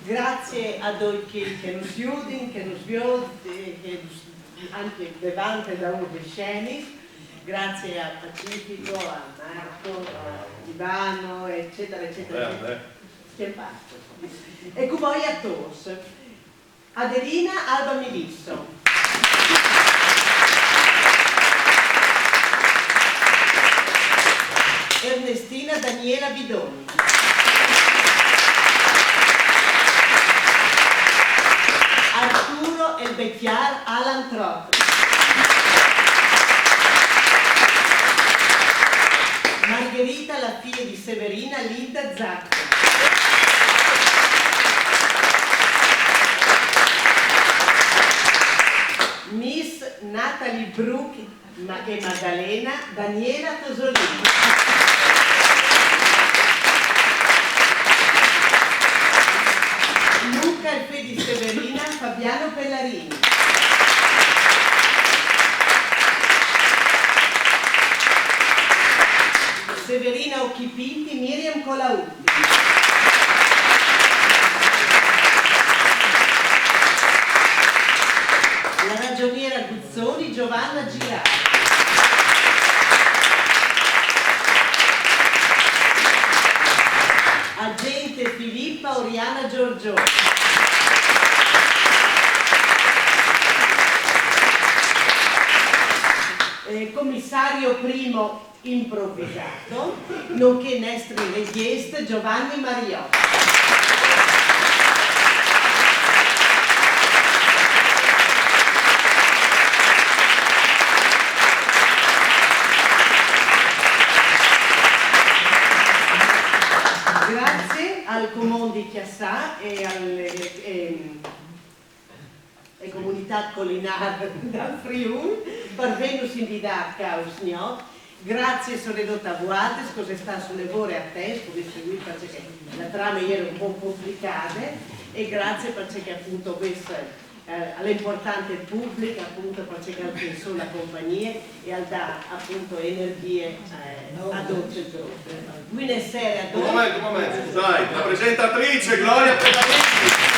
Grazie a ducj chei che nus judin, che nus viodin, che nus, ancje devant e daûr des scenis. Grazie a Pacifico, a Marco, a Ivano, eccetera, eccetera, eccetera. Che basta. E cumò a tôs. Adelina Alba Milisso. Ernestina Daniela Bidoni. Arturo el Becchiar Alan Trott. Margherita, la fie di Severina, Linda Zacco. Miss Natalie Bruck ma-, e Maddalena, Daniela Tosolini. Luca e Fedi Severina, Fabiano Pellarini. Severina Occhipinti, Miriam Colautti. La ragioniera Guzzoni, Giovanna Girardi. Agente Filippa, Oriana Giorgioni. Eh, commissario primo improvvisât, nonché nestri regjist Giovanni Mariot. Grazie al Comon di Chiassà e al, ehm, e Comunitât Colinâr dal Friûl, par vênus invidât ca usgnot. Grazie soredut a vualtris, che o sês stâts une vore atents, o vês seguît parcè che la trame e jere un pôc complicade, e grazie parcè che apont o vês, eh, al è impuartant il public, apont parcè che al fâs sù la compagnie e al dà apont energjie, eh, a ducj. Buine sere a ducj. Un moment, un moment, scusait, la presentatrice Gloria Pellarini.